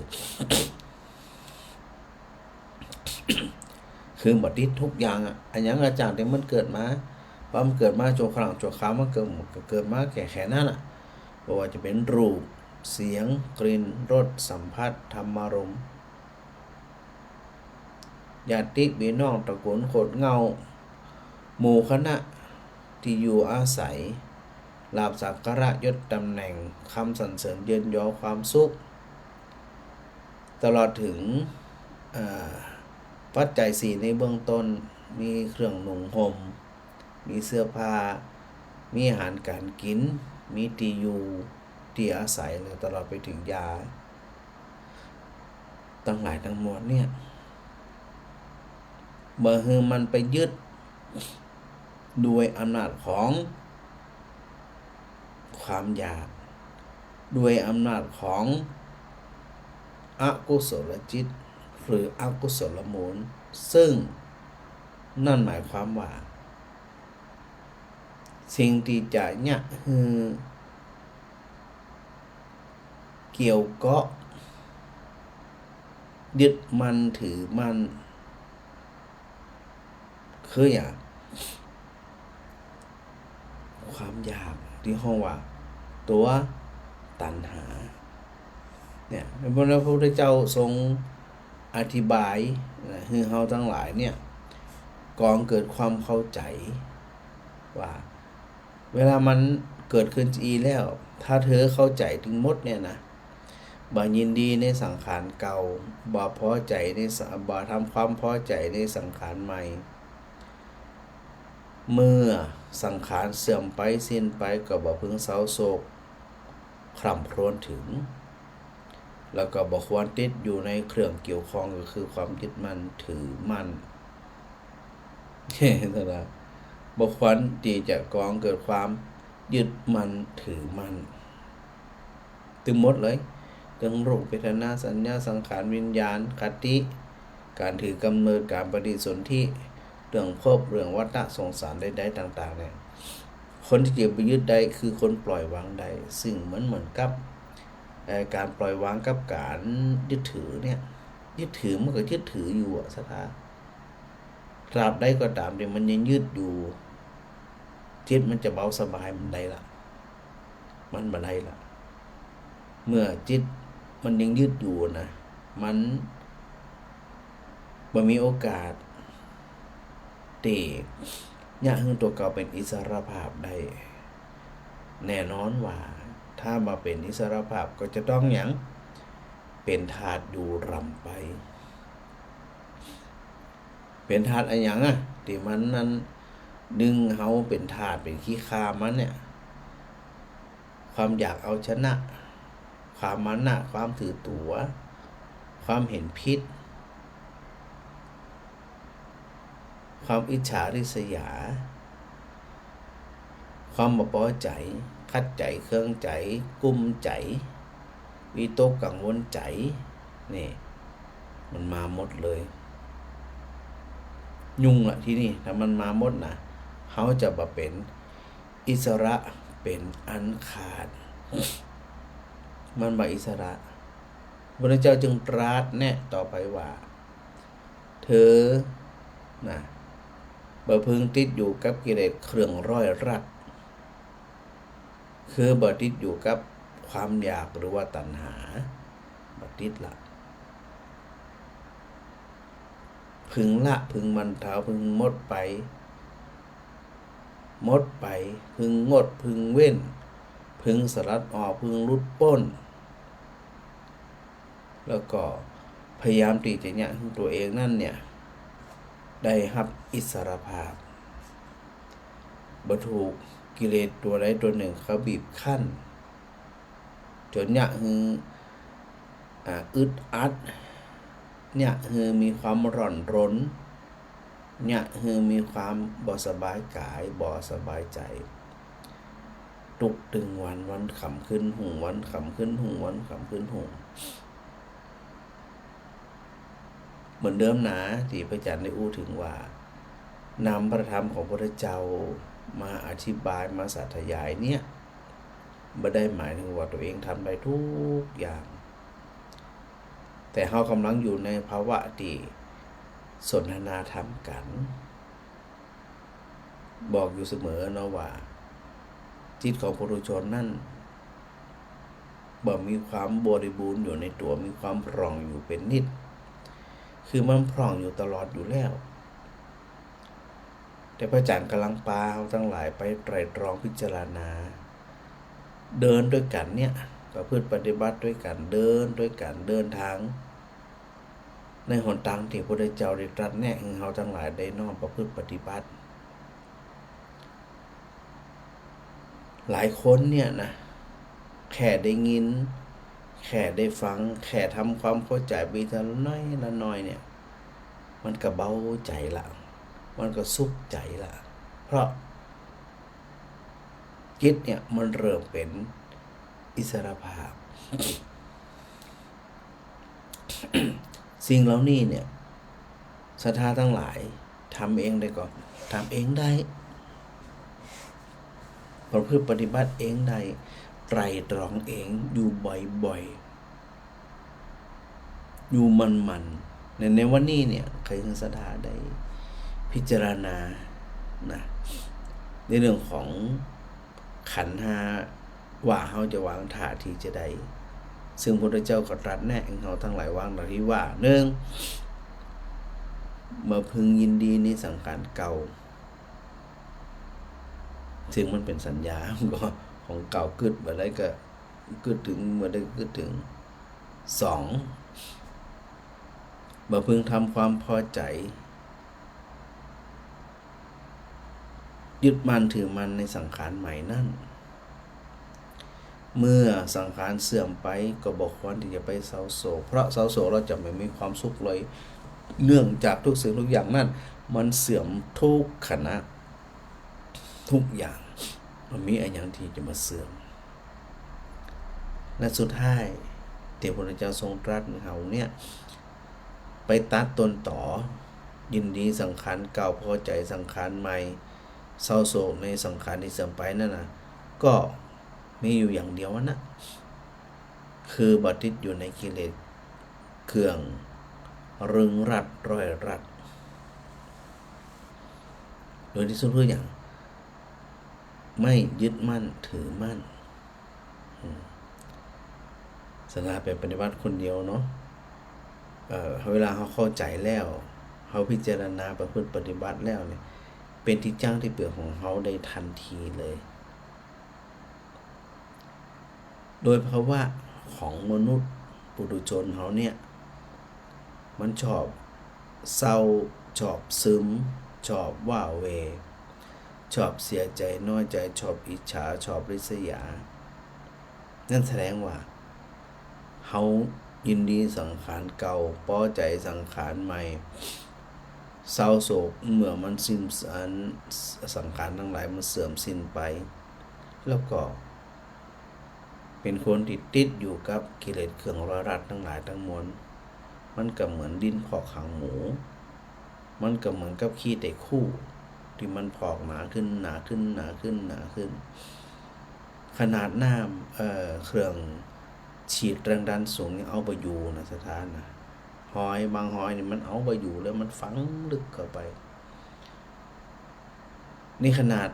คือบ่ติดทุกอย่างอะ อะหยังก็จ้างตี้มันเกิดมา พอมันเกิดมาชั่วครั้งชั่วคราว มันเกิด ก็เกิดมาแค่ แค่นั้นอะ บ่ว่าจะเป๋นรูป เสียง กลิ่น รส สัมผัส ธรรมารมณ์ ญาติปี้น้อง ตระกูลโคตรเหง้า หมู่คณะ ตี้อยู่อาศัย ลาภสักการะ ยศตำแหน่ง คำสรรเสริญเยินยอ ความสุข ตลอดเถิง เอ่อ ปัจจัยสี่ในเบื้องต้น มีเครื่องนุ่งห่ม มีเสื้อผ้า มีอาหารก๋านกิ๋น มีตี้อยู่ตี้อาศัย แล้วตลอดไปเถิงยา ตังหลายตังมวลเนี่ย บ่หื้อมันไปยึด ด้วยอำนาจของความอยาก ด้วยอำนาจของอกุศลจิต หรืออกุศลมูล ซึ่งนั่นหมายความว่า สิ่งตี้จะเยียะหื้อเกี่ยวเกาะ ยึดมั่นถือมั่น คืออย่าง ความอยาก ที่ฮ้องว่าตั๋วตัณหา เนี่ย เพราะฉะนั้นพระพุทธเจ้าทรงอธิบายนะ หื้อเฮาตังหลายเนี่ย ก่อเกิดความเข้าใจ๋ว่า เวลามันเกิดขึ้นจาอี้แล้ว ถ้าเธอเข้าใจ๋ตึงหมดเนี่ยนะ บ่ยินดีในสังขารเก่า บ่ปอใจ๋ในสะ- บ่ทำความปอใจ๋ในสังขารใหม่ เมื่อสังขารเสื่อมไปสิ้นไป ก็บ่พึงเศร้าโศกคร่ำครวญเถิง แล้วก็บ่ควรติดอยู่ในเครื่องเกี่ยวข้อง ก็คือความยึดมั่นถือมั่น เห็นไหม บ่ควรตี้จะก่อเกิดความยึดมั่นถือมั่น ตึงหมดเลย ตึงรูป เวทนา สัญญา สังขาร วิญญาณ คติ ก๋านถือกำเนิด ก๋านปฏิสนธิ เรื่องภพ เรื่องวัฏฏะสงสารใดๆต่างๆเนี่ย คนตี้จะบ่ยึดได้คือคนปล่อยวางได้ ซึ่งมันเหมือนกับ เอ่อ ก๋านปล่อยวางกับก๋านยึดถือเนี่ย ยึดถือมันก็ยึดถืออยู่อะ ศรัทธา ตราบใดก็ต๋ามตี้มันยังยึดอยู่ จิตมันจะเบาสบายบ่ได้ละ มันบ่ได้ละ เมื่อจิตมันยังยึดอยู่นะ มันบ่มีโอกาสตี้จะเยียะหื้อตั๋วเก่าเป๋นอิสรภาพได้ แน่นอนว่าถ้าบ่เป๋นอิสรภาพก็จะต้องหยัง เป๋นทาสอยู่ร่ำไป เป๋นทาสอะหยังอะ ตี้มันนั้นดึงเฮาเป๋นทาส เป๋นขี้ข้ามันเนี่ย ความอยากเอาชนะ ความมานะ ความถือตั๋ว ความเห็นผิด ความอิจฉาริษยา ความบ่ปอใจ๋ ขัดใจ๋ เคืองใจ๋ กุ้มใจ๋ วิตกกังวลใจ๋ นี่ มันมาหมดเลย ยุ่งละทีนี้ ถ้ามันมาหมดนะ เฮาจะบ่เป๋นอิสระเป๋นอันขาด มันบ่อิสระ พระพุทธเจ้าจึงตรัสแนะต่อไปว่า เธอนะ บ่พึงติดอยู่กับกิเลสเครื่องร้อยรัด คือบ่ติดอยู่กับความอยากหรือว่าตัณหา บ่ติดละ พึงละ พึงบรรเทา พึงหมดไป หมดไป พึงงด พึงเว้น พึงสลัดออก พึงหลุดป๊น แล้วก็พยายามตี้จะเยียะหื้อตั๋วเองนั้นเนี่ย ได้ฮับอิสรภาพ บ่ถูกกิเลสตั๋วใดตั๋วนึ่งเขาบีบคั้น จ๋นเยียะหื้อ อ่า อึดอัด เยียะหื้อมีความร้อนรน เยียะหื้อมีความบ่สบายก๋าย บ่สบายใจ๋ ตุ๊กตึงวัน วันค่ำคืนฮุ่ง วันค่ำคืนฮุ่ง วันค่ำคืนฮุ่ง เหมือนเดิมนะ ตี้พระอาจารย์ได้อู้เถิงว่า นำพระธรรมของพระพุทธเจ้ามาอธิบาย มาสาธยายเนี่ย บ่ได้หมายเถิงว่าตั๋วเองทำได้ทุกอย่าง แต่เฮาก่ำลังอยู่ในภาวะตี้สนทนาธรรมกั๋น บอกอยู่เสมอเนาะว่า จิตของปุถุชนนั้น บ่มีความบริบูรณ์อยู่ในตั๋ว มีความพร่องอยู่เป๋นนิด คือมันพร่องอยู่ตลอดอยู่แล้ว แต่พระอาจารย์ก่ำลังปาเฮาตังหลายไปไตร่ตรองพิจารณา เดินตวยกั๋นเนี่ย ประพฤติปฏิบัติตวยกั๋น เดินตวยกั๋น เดินตาง ในหนตางตี้พระพุทธเจ้าได้ตรัสแนะหื้อเฮาตังหลายได้น้อมประพฤติปฏิบัติ หลายคนเนี่ยนะ แค่ได้ยิน แค่ได้ฟัง แค่ทำความเข้าใจ๋ไปทีละน้อยละน้อยเนี่ย มันก็เบาใจ๋ละ มันก็สุขใจ๋ละ เพราะจิตเนี่ยมันเริ่มเป๋นอิสรภาพ สิ่งเหล่านี้เนี่ย ศรัทธาตังหลายทำเองได้ก่อ ทำเองได้ ประพฤติปฏิบัติเองได้ ไตร่ตรองเองอยู่บ่อยๆ อยู่หมั่นๆ ใน ในวันนี้เนี่ย ใค่หื้อศรัทธาได้พิจารณานะ ในเรื่องของ ขันธ์ห้า ว่าเฮาจะวางท่าตี้จะใด ซึ่งพระพุทธเจ้าก็ตรัสแนะให้เฮาตังหลายวางท่าตี้ว่า นึ่ง บ่พึงยินดีในสังขารเก่า ซึ่งมันเป๋นสัญญา ก็ของเก่ากึ๊ด บ่าใดก็กึ๊ดเถิง บ่าใดกึ๊ดเถิง สอง บ่พึงทำความพอใจ๋ ยึดมั่นถือมั่นในสังขารใหม่นั้น เมื่อสังขารเสื่อมไปก็บ่ควรตี้จะไปเศร้าโศก เพราะเศร้าโศกแล้วจะไม่มีความสุขเลย เนื่องจากทุกสิ่งทุกอย่างนั้นมันเสื่อมทุกขณะ ทุกอย่าง บ่มีอะหยังตี้จะบ่เสื่อม และสุดท้ายตี้พระพุทธเจ้าทรงตรัสให้เฮาเนี่ย ไปตัดต้นตอ ยินดีสังขารเก่า พอใจ๋สังขารใหม่ เศร้าโศกในสังขารตี้เสื่อมไปนั้นน่ะ ก็มีอยู่อย่างเดียวนั้นน่ะ คือบ่ติดอยู่ในกิเลสเครื่องรึงรัดร้อยรัด โดยตี้สุดคือหยัง ไม่ยึดมั่นถือมั่น อืม สำหรับไปปฏิบัติคนเดียวเนาะ เอ่อ เวลาเฮาเข้าใจ๋แล้ว เฮาพิจารณาประพฤติปฏิบัติแล้วเนี่ย เป๋นตี้จั้งตี้เปื้อของเฮาได้ตันทีเลย โดยภาวะของมนุษย์ปุถุชนเฮาเนี่ย มันชอบเศร้า ชอบซึม ชอบว้าเหว่ ชอบเสียใจ๋ น้อยใจ๋ ชอบอิจฉา ชอบริษยา นั่นแสดงว่า เฮายินดีสังขารเก่า พอใจ๋สังขารใหม่ เศร้าโศกเมื่อมันสิ้น อัน สังขารตังหลายมันเสื่อมสิ้นไป แล้วก็เป๋นคนตี้ติดอยู่กับกิเลสเครื่องร้อยรัดตังหลายตังมวล มันก็เหมือนดินพอกหางหมู มันก็เหมือนกับขี้ไตรคู่ ตี้มันพอกหนาขึ้น หนาขึ้น หนาขึ้น หนาขึ้น ขนาดน้ำ เอ่อ เครื่องฉีดแรงดันสูงยังเอาบ่อยู่นะ ศรัทธานะ ฮอย บางฮอยนี่มันเอาบ่อยู่เลย มันฝังลึกเข้าไป นี่ขนาด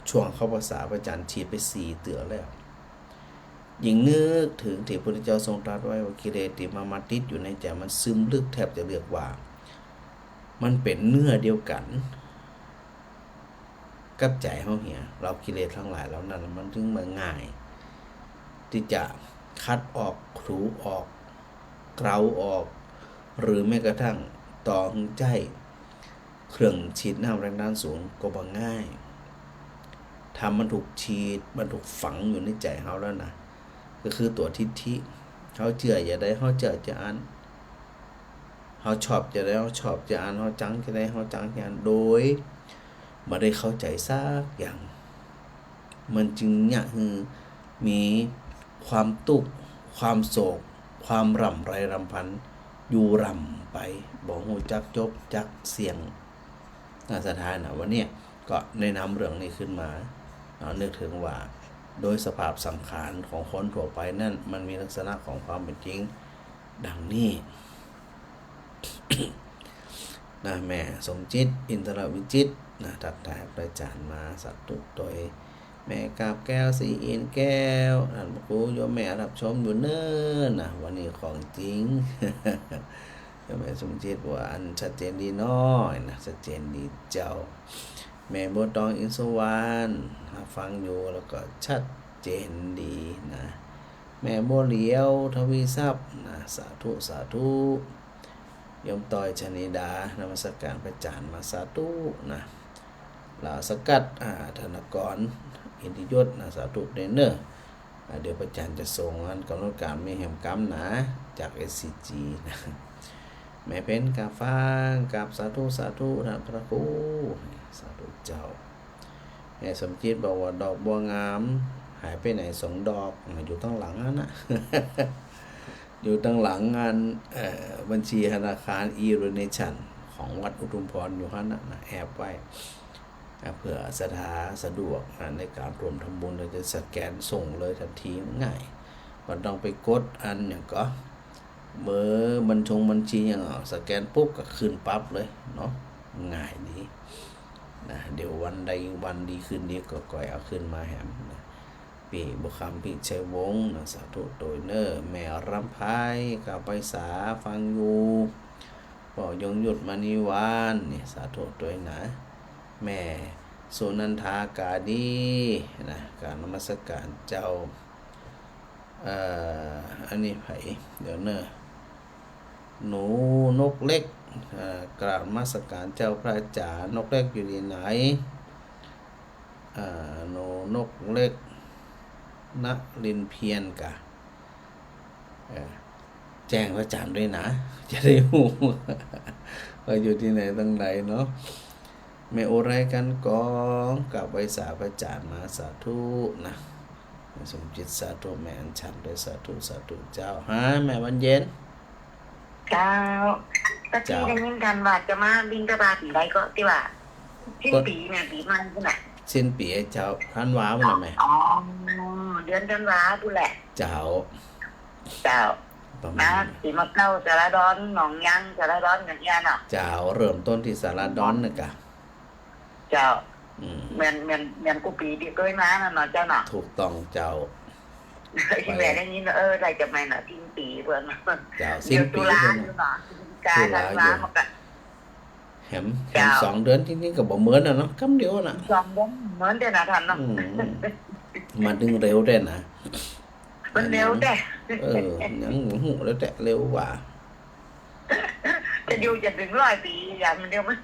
ช่วงเข้าพรรษาพระอาจารย์ฉีดไปสี่เตื้อแล้ว ยิ่งนึกเถิงตี้พระพุทธเจ้าทรงตรัสไว้ว่ากิเลสตี้มา มาติดอยู่ในใจ๋ มันซึมลึกแทบจะเรียกว่า มันเป๋นเนื้อเดียวกั๋นกับใจ๋เฮาเหีย แล้วกิเลสตังหลายเหล่านั้นมันจึงบ่ง่ายตี้จะขัดออก ถูออก เกลาออก หรือแม้กระทั่งต่อหื้อใจ๊เครื่องฉีดน้ำแรงดันสูงก็บ่ง่าย ถ้ามันถูกฉีด มันถูกฝังอยู่ในใจ๋เฮาแล้วนะ ก็คือตั๋วทิฏฐิ เฮาเจื้อจะใด เฮาเจื้อจะอั้น เฮาชอบจะใด เฮาชอบจะอั้น เฮาจังจะใด เฮาจังจะอั้น โดยบ่ได้เข้าใจ๋สักอย่าง มันจึงเยียะหื้อมีความตุ๊กข์ ความโศก ความร่ำไรรำพันอยู่ร่ำไป บ่ฮู้จักจบจักเสี้ยง น่าศรัทธานะ วันเนี้ยก็ได้นำเรื่องนี้ขึ้นมา เนาะ นึกเถิงว่า โดยสภาพสังขารของคนทั่วไปนั้น มันมีลักษณะของความเป๋นจริงดังนี้ นะ แม่สมจิต อินทรวิจิตรนะ ทักทายพระอาจารย์มา สาธุตวย แม่กาบแก้ว ศรีอินทร์แก้ว ท่านพระครู โยมแม่รับชมอยู่เน้อนะ วันนี้ของจริง โยมแม่สมจิตว่าอันชัดเจนดีน้อยนะ ชัดเจนดีเจ้า แม่บัวตอง อินทร์สุวรรณ รับฟังอยู่แล้วก็ชัดเจนดีนะ แม่บัวเหลียว ทวีทรัพย์นะ สาธุ สาธุ โยมต้อย ชนิดา นมัสการพระอาจารย์มา สาธุนะ ลาวสกัด อ่า ธนกร อินทิยศนะ สาธุเน้อเน้อ อ่า เดี๋ยวพระอาจารย์จะส่งอันกำหนดการมีแหมกำนะ จาก เอสซีจี นะ แม่เพ็ญ กาบฟาง กาบสาธุ สาธุ ท่านพระครู สาธุเจ้า แม่สมจิตบอกว่าดอกบัวงาม หายไปไหนสองดอก อยู่ตังหลังหั้นนะ อยู่ตังหลังอัน เอ่อ บัญชีธนาคาร อี โดเนชั่น ของวัดอุทุมพรอยู่หั้นนะ นะ แอบไว้ อ่ะ เผื่อศรัทธาสะดวกนะ ในการร่วมทำบุญ เราจะสแกนส่งเลยทันที ง่าย บ่ต้องไปกดอันหยังก่อ เบอร์บัญชงบัญชีหยัง เอาสแกนปุ๊บก็ขึ้นปั๊บเลยเนาะ ง่ายดีนะ เดี๋ยววันใดวันดีคืนดีก็ก่อยเอาขึ้นมาแหมนะ ปี้บุญคำ พิชัยวงศ์นะ สาธุตวยเน่อ แม่รำไพ กราบไหว้สาฟังอยู่ ป้อยงยุทธ มณีวานนี่ สาธุตวยนะ แม่สุนันทากาดีนะ กราบนมัสการเจ้า เอ่อ อันนี้ใผ เดี๋ยวเน่อ หนูนกเล็ก เอ่อ กราบนมัสการเจ้าพระอาจารย์ นกเล็กอยู่ตี้ไหน เอ่อ หนูนกเล็ก นรินทร์เพียรกา เอ่อ แจ้งพระอาจารย์ตวยนะ จะได้ฮู้ ว่าอยู่ตี้ไหนตังใดเนาะ แม่อุไร กันกอง กราบไหว้สาพระอาจารย์มา สาธุนะ แม่สมจิต สาธุ แม่อัญชันตวย สาธุ สาธุเจ้า ฮะ แม่บรรเย็น เจ้า ตะกี้ เจ้า ได้ยินกั๋นว่าจะมาบิณฑบาตเมื่อใดก็ ตี้ว่า สิ้นปี๋เนี่ย ปี๋ใหม่พุ้นน่ะ สิ้นปี๋เจ้า ธันวาพุ้นน่ะแม่ อ๋อ เดือนธันวาพุ้นแหละ เจ้า เจ้า ประมาณ มา ตี้มาเก้าสารดอน หนองยางสารดอนอย่างเงี้ยเนาะ เจ้า เริ่มต้นตี้สารดอนน่ะกา เจ้า อืม เหมือน เหมือน เหมือนกู้ปี๋ตี้เกยมานั่นเนาะเจ้าเนาะ ถูกต้องเจ้า แม่ได้ยินว่า เออ ได้จะมาเนาะ สิ้นปี๋เปิ้น เจ้า สิ้นปี๋ เดี๋ยวตุลาอยู่เนาะ พฤศจิกา ธันวา ธันวาอยู่ มันก็ แหม แหม เจ้า สองเดือนจริงๆ ก็บ่เหมือนน่ะเนาะ กำเดียวน่ะ สองเดือนเหมือนเดียวน่ะท่านเนาะ อืม มาเถิงเร็วแต๊นะ มันเร็วแต๊ เออ ยังบ่ฮู้แล้วแต๊ เร็วกว่า จะอยู่จะเถิงร้อยปี๋ อย่างเดียวมัน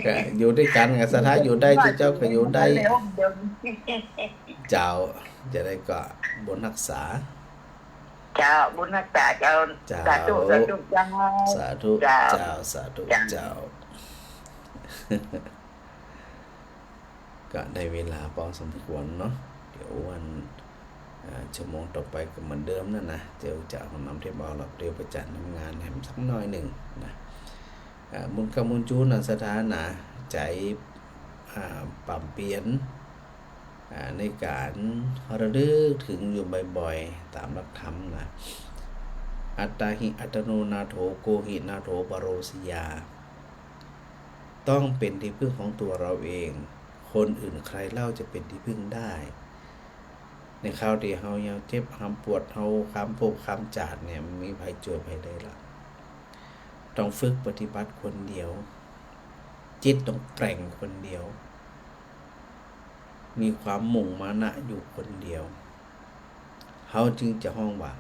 ก็อยู่ตวยกั๋นไง ศรัทธาอยู่ได้ เจ้าก็อยู่ได้ เร็วเดียว เจ้า จะได้ก็บุญฮักษา เจ้า บุญฮักษาเจ้า เจ้า สาธุ สาธุเจ้า สาธุ เจ้า เจ้า สาธุ เจ้า เจ้า ก็ได้เวลาพอสมควรเนาะ เดี๋ยววัน อ่า ชั่วโมงต่อไปก็เหมือนเดิมนั่นนะ เดี๋ยวจะเอานำเทปเอาหลับเร็วประจันทำงานแหมสักหน่อยหนึ่งนะ อ่า บุญคำบุญจู๋นะ ศรัทธานะ ใจ๋ อ่า ปรับเปลี่ยน อ่า ในก๋านระลึกเถิงอยู่บ่อยๆ ต๋ามหลักธรรมนะ อัตตาหิ อัตตโน นาโถ โกหิ นาโถ ปะโร สยา ต้องเป๋นตี้ผึ้งของตั๋วเฮาเอง คนอื่นใครเล่าจะเป๋นตี้ผึ้งได้ ในคราวตี้เฮายังเจ็บ เฮาปวด เฮาคว่ำภพคว่ำจาติเนี่ย มันมีใผจ้วยใผได้ละ ต้องฝึกปฏิบัติคนเดียว จิตต้องแกร่งคนเดียว มีความมุ่งมานะอยู่คนเดียว เฮาจึงจะฮ้องว่า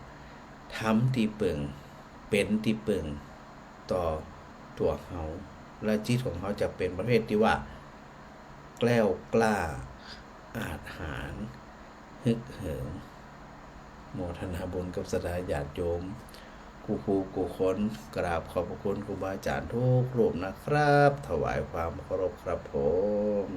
ธรรมตี้เปิ่ง เป๋นตี้เปิ่งต่อตั๋วเฮา และจิตของเฮาจะเป๋นประเภทตี้ว่า แกล้วกล้า อาจหาญ ฮึกเหิม โมทนาบุญกับศรัทธาญาติโยม กู้ๆ กู้คน กราบขอบพระคุณครูบาอาจ๋ารย์ทุกรูปนะครับ ถวายความเคารพครับผม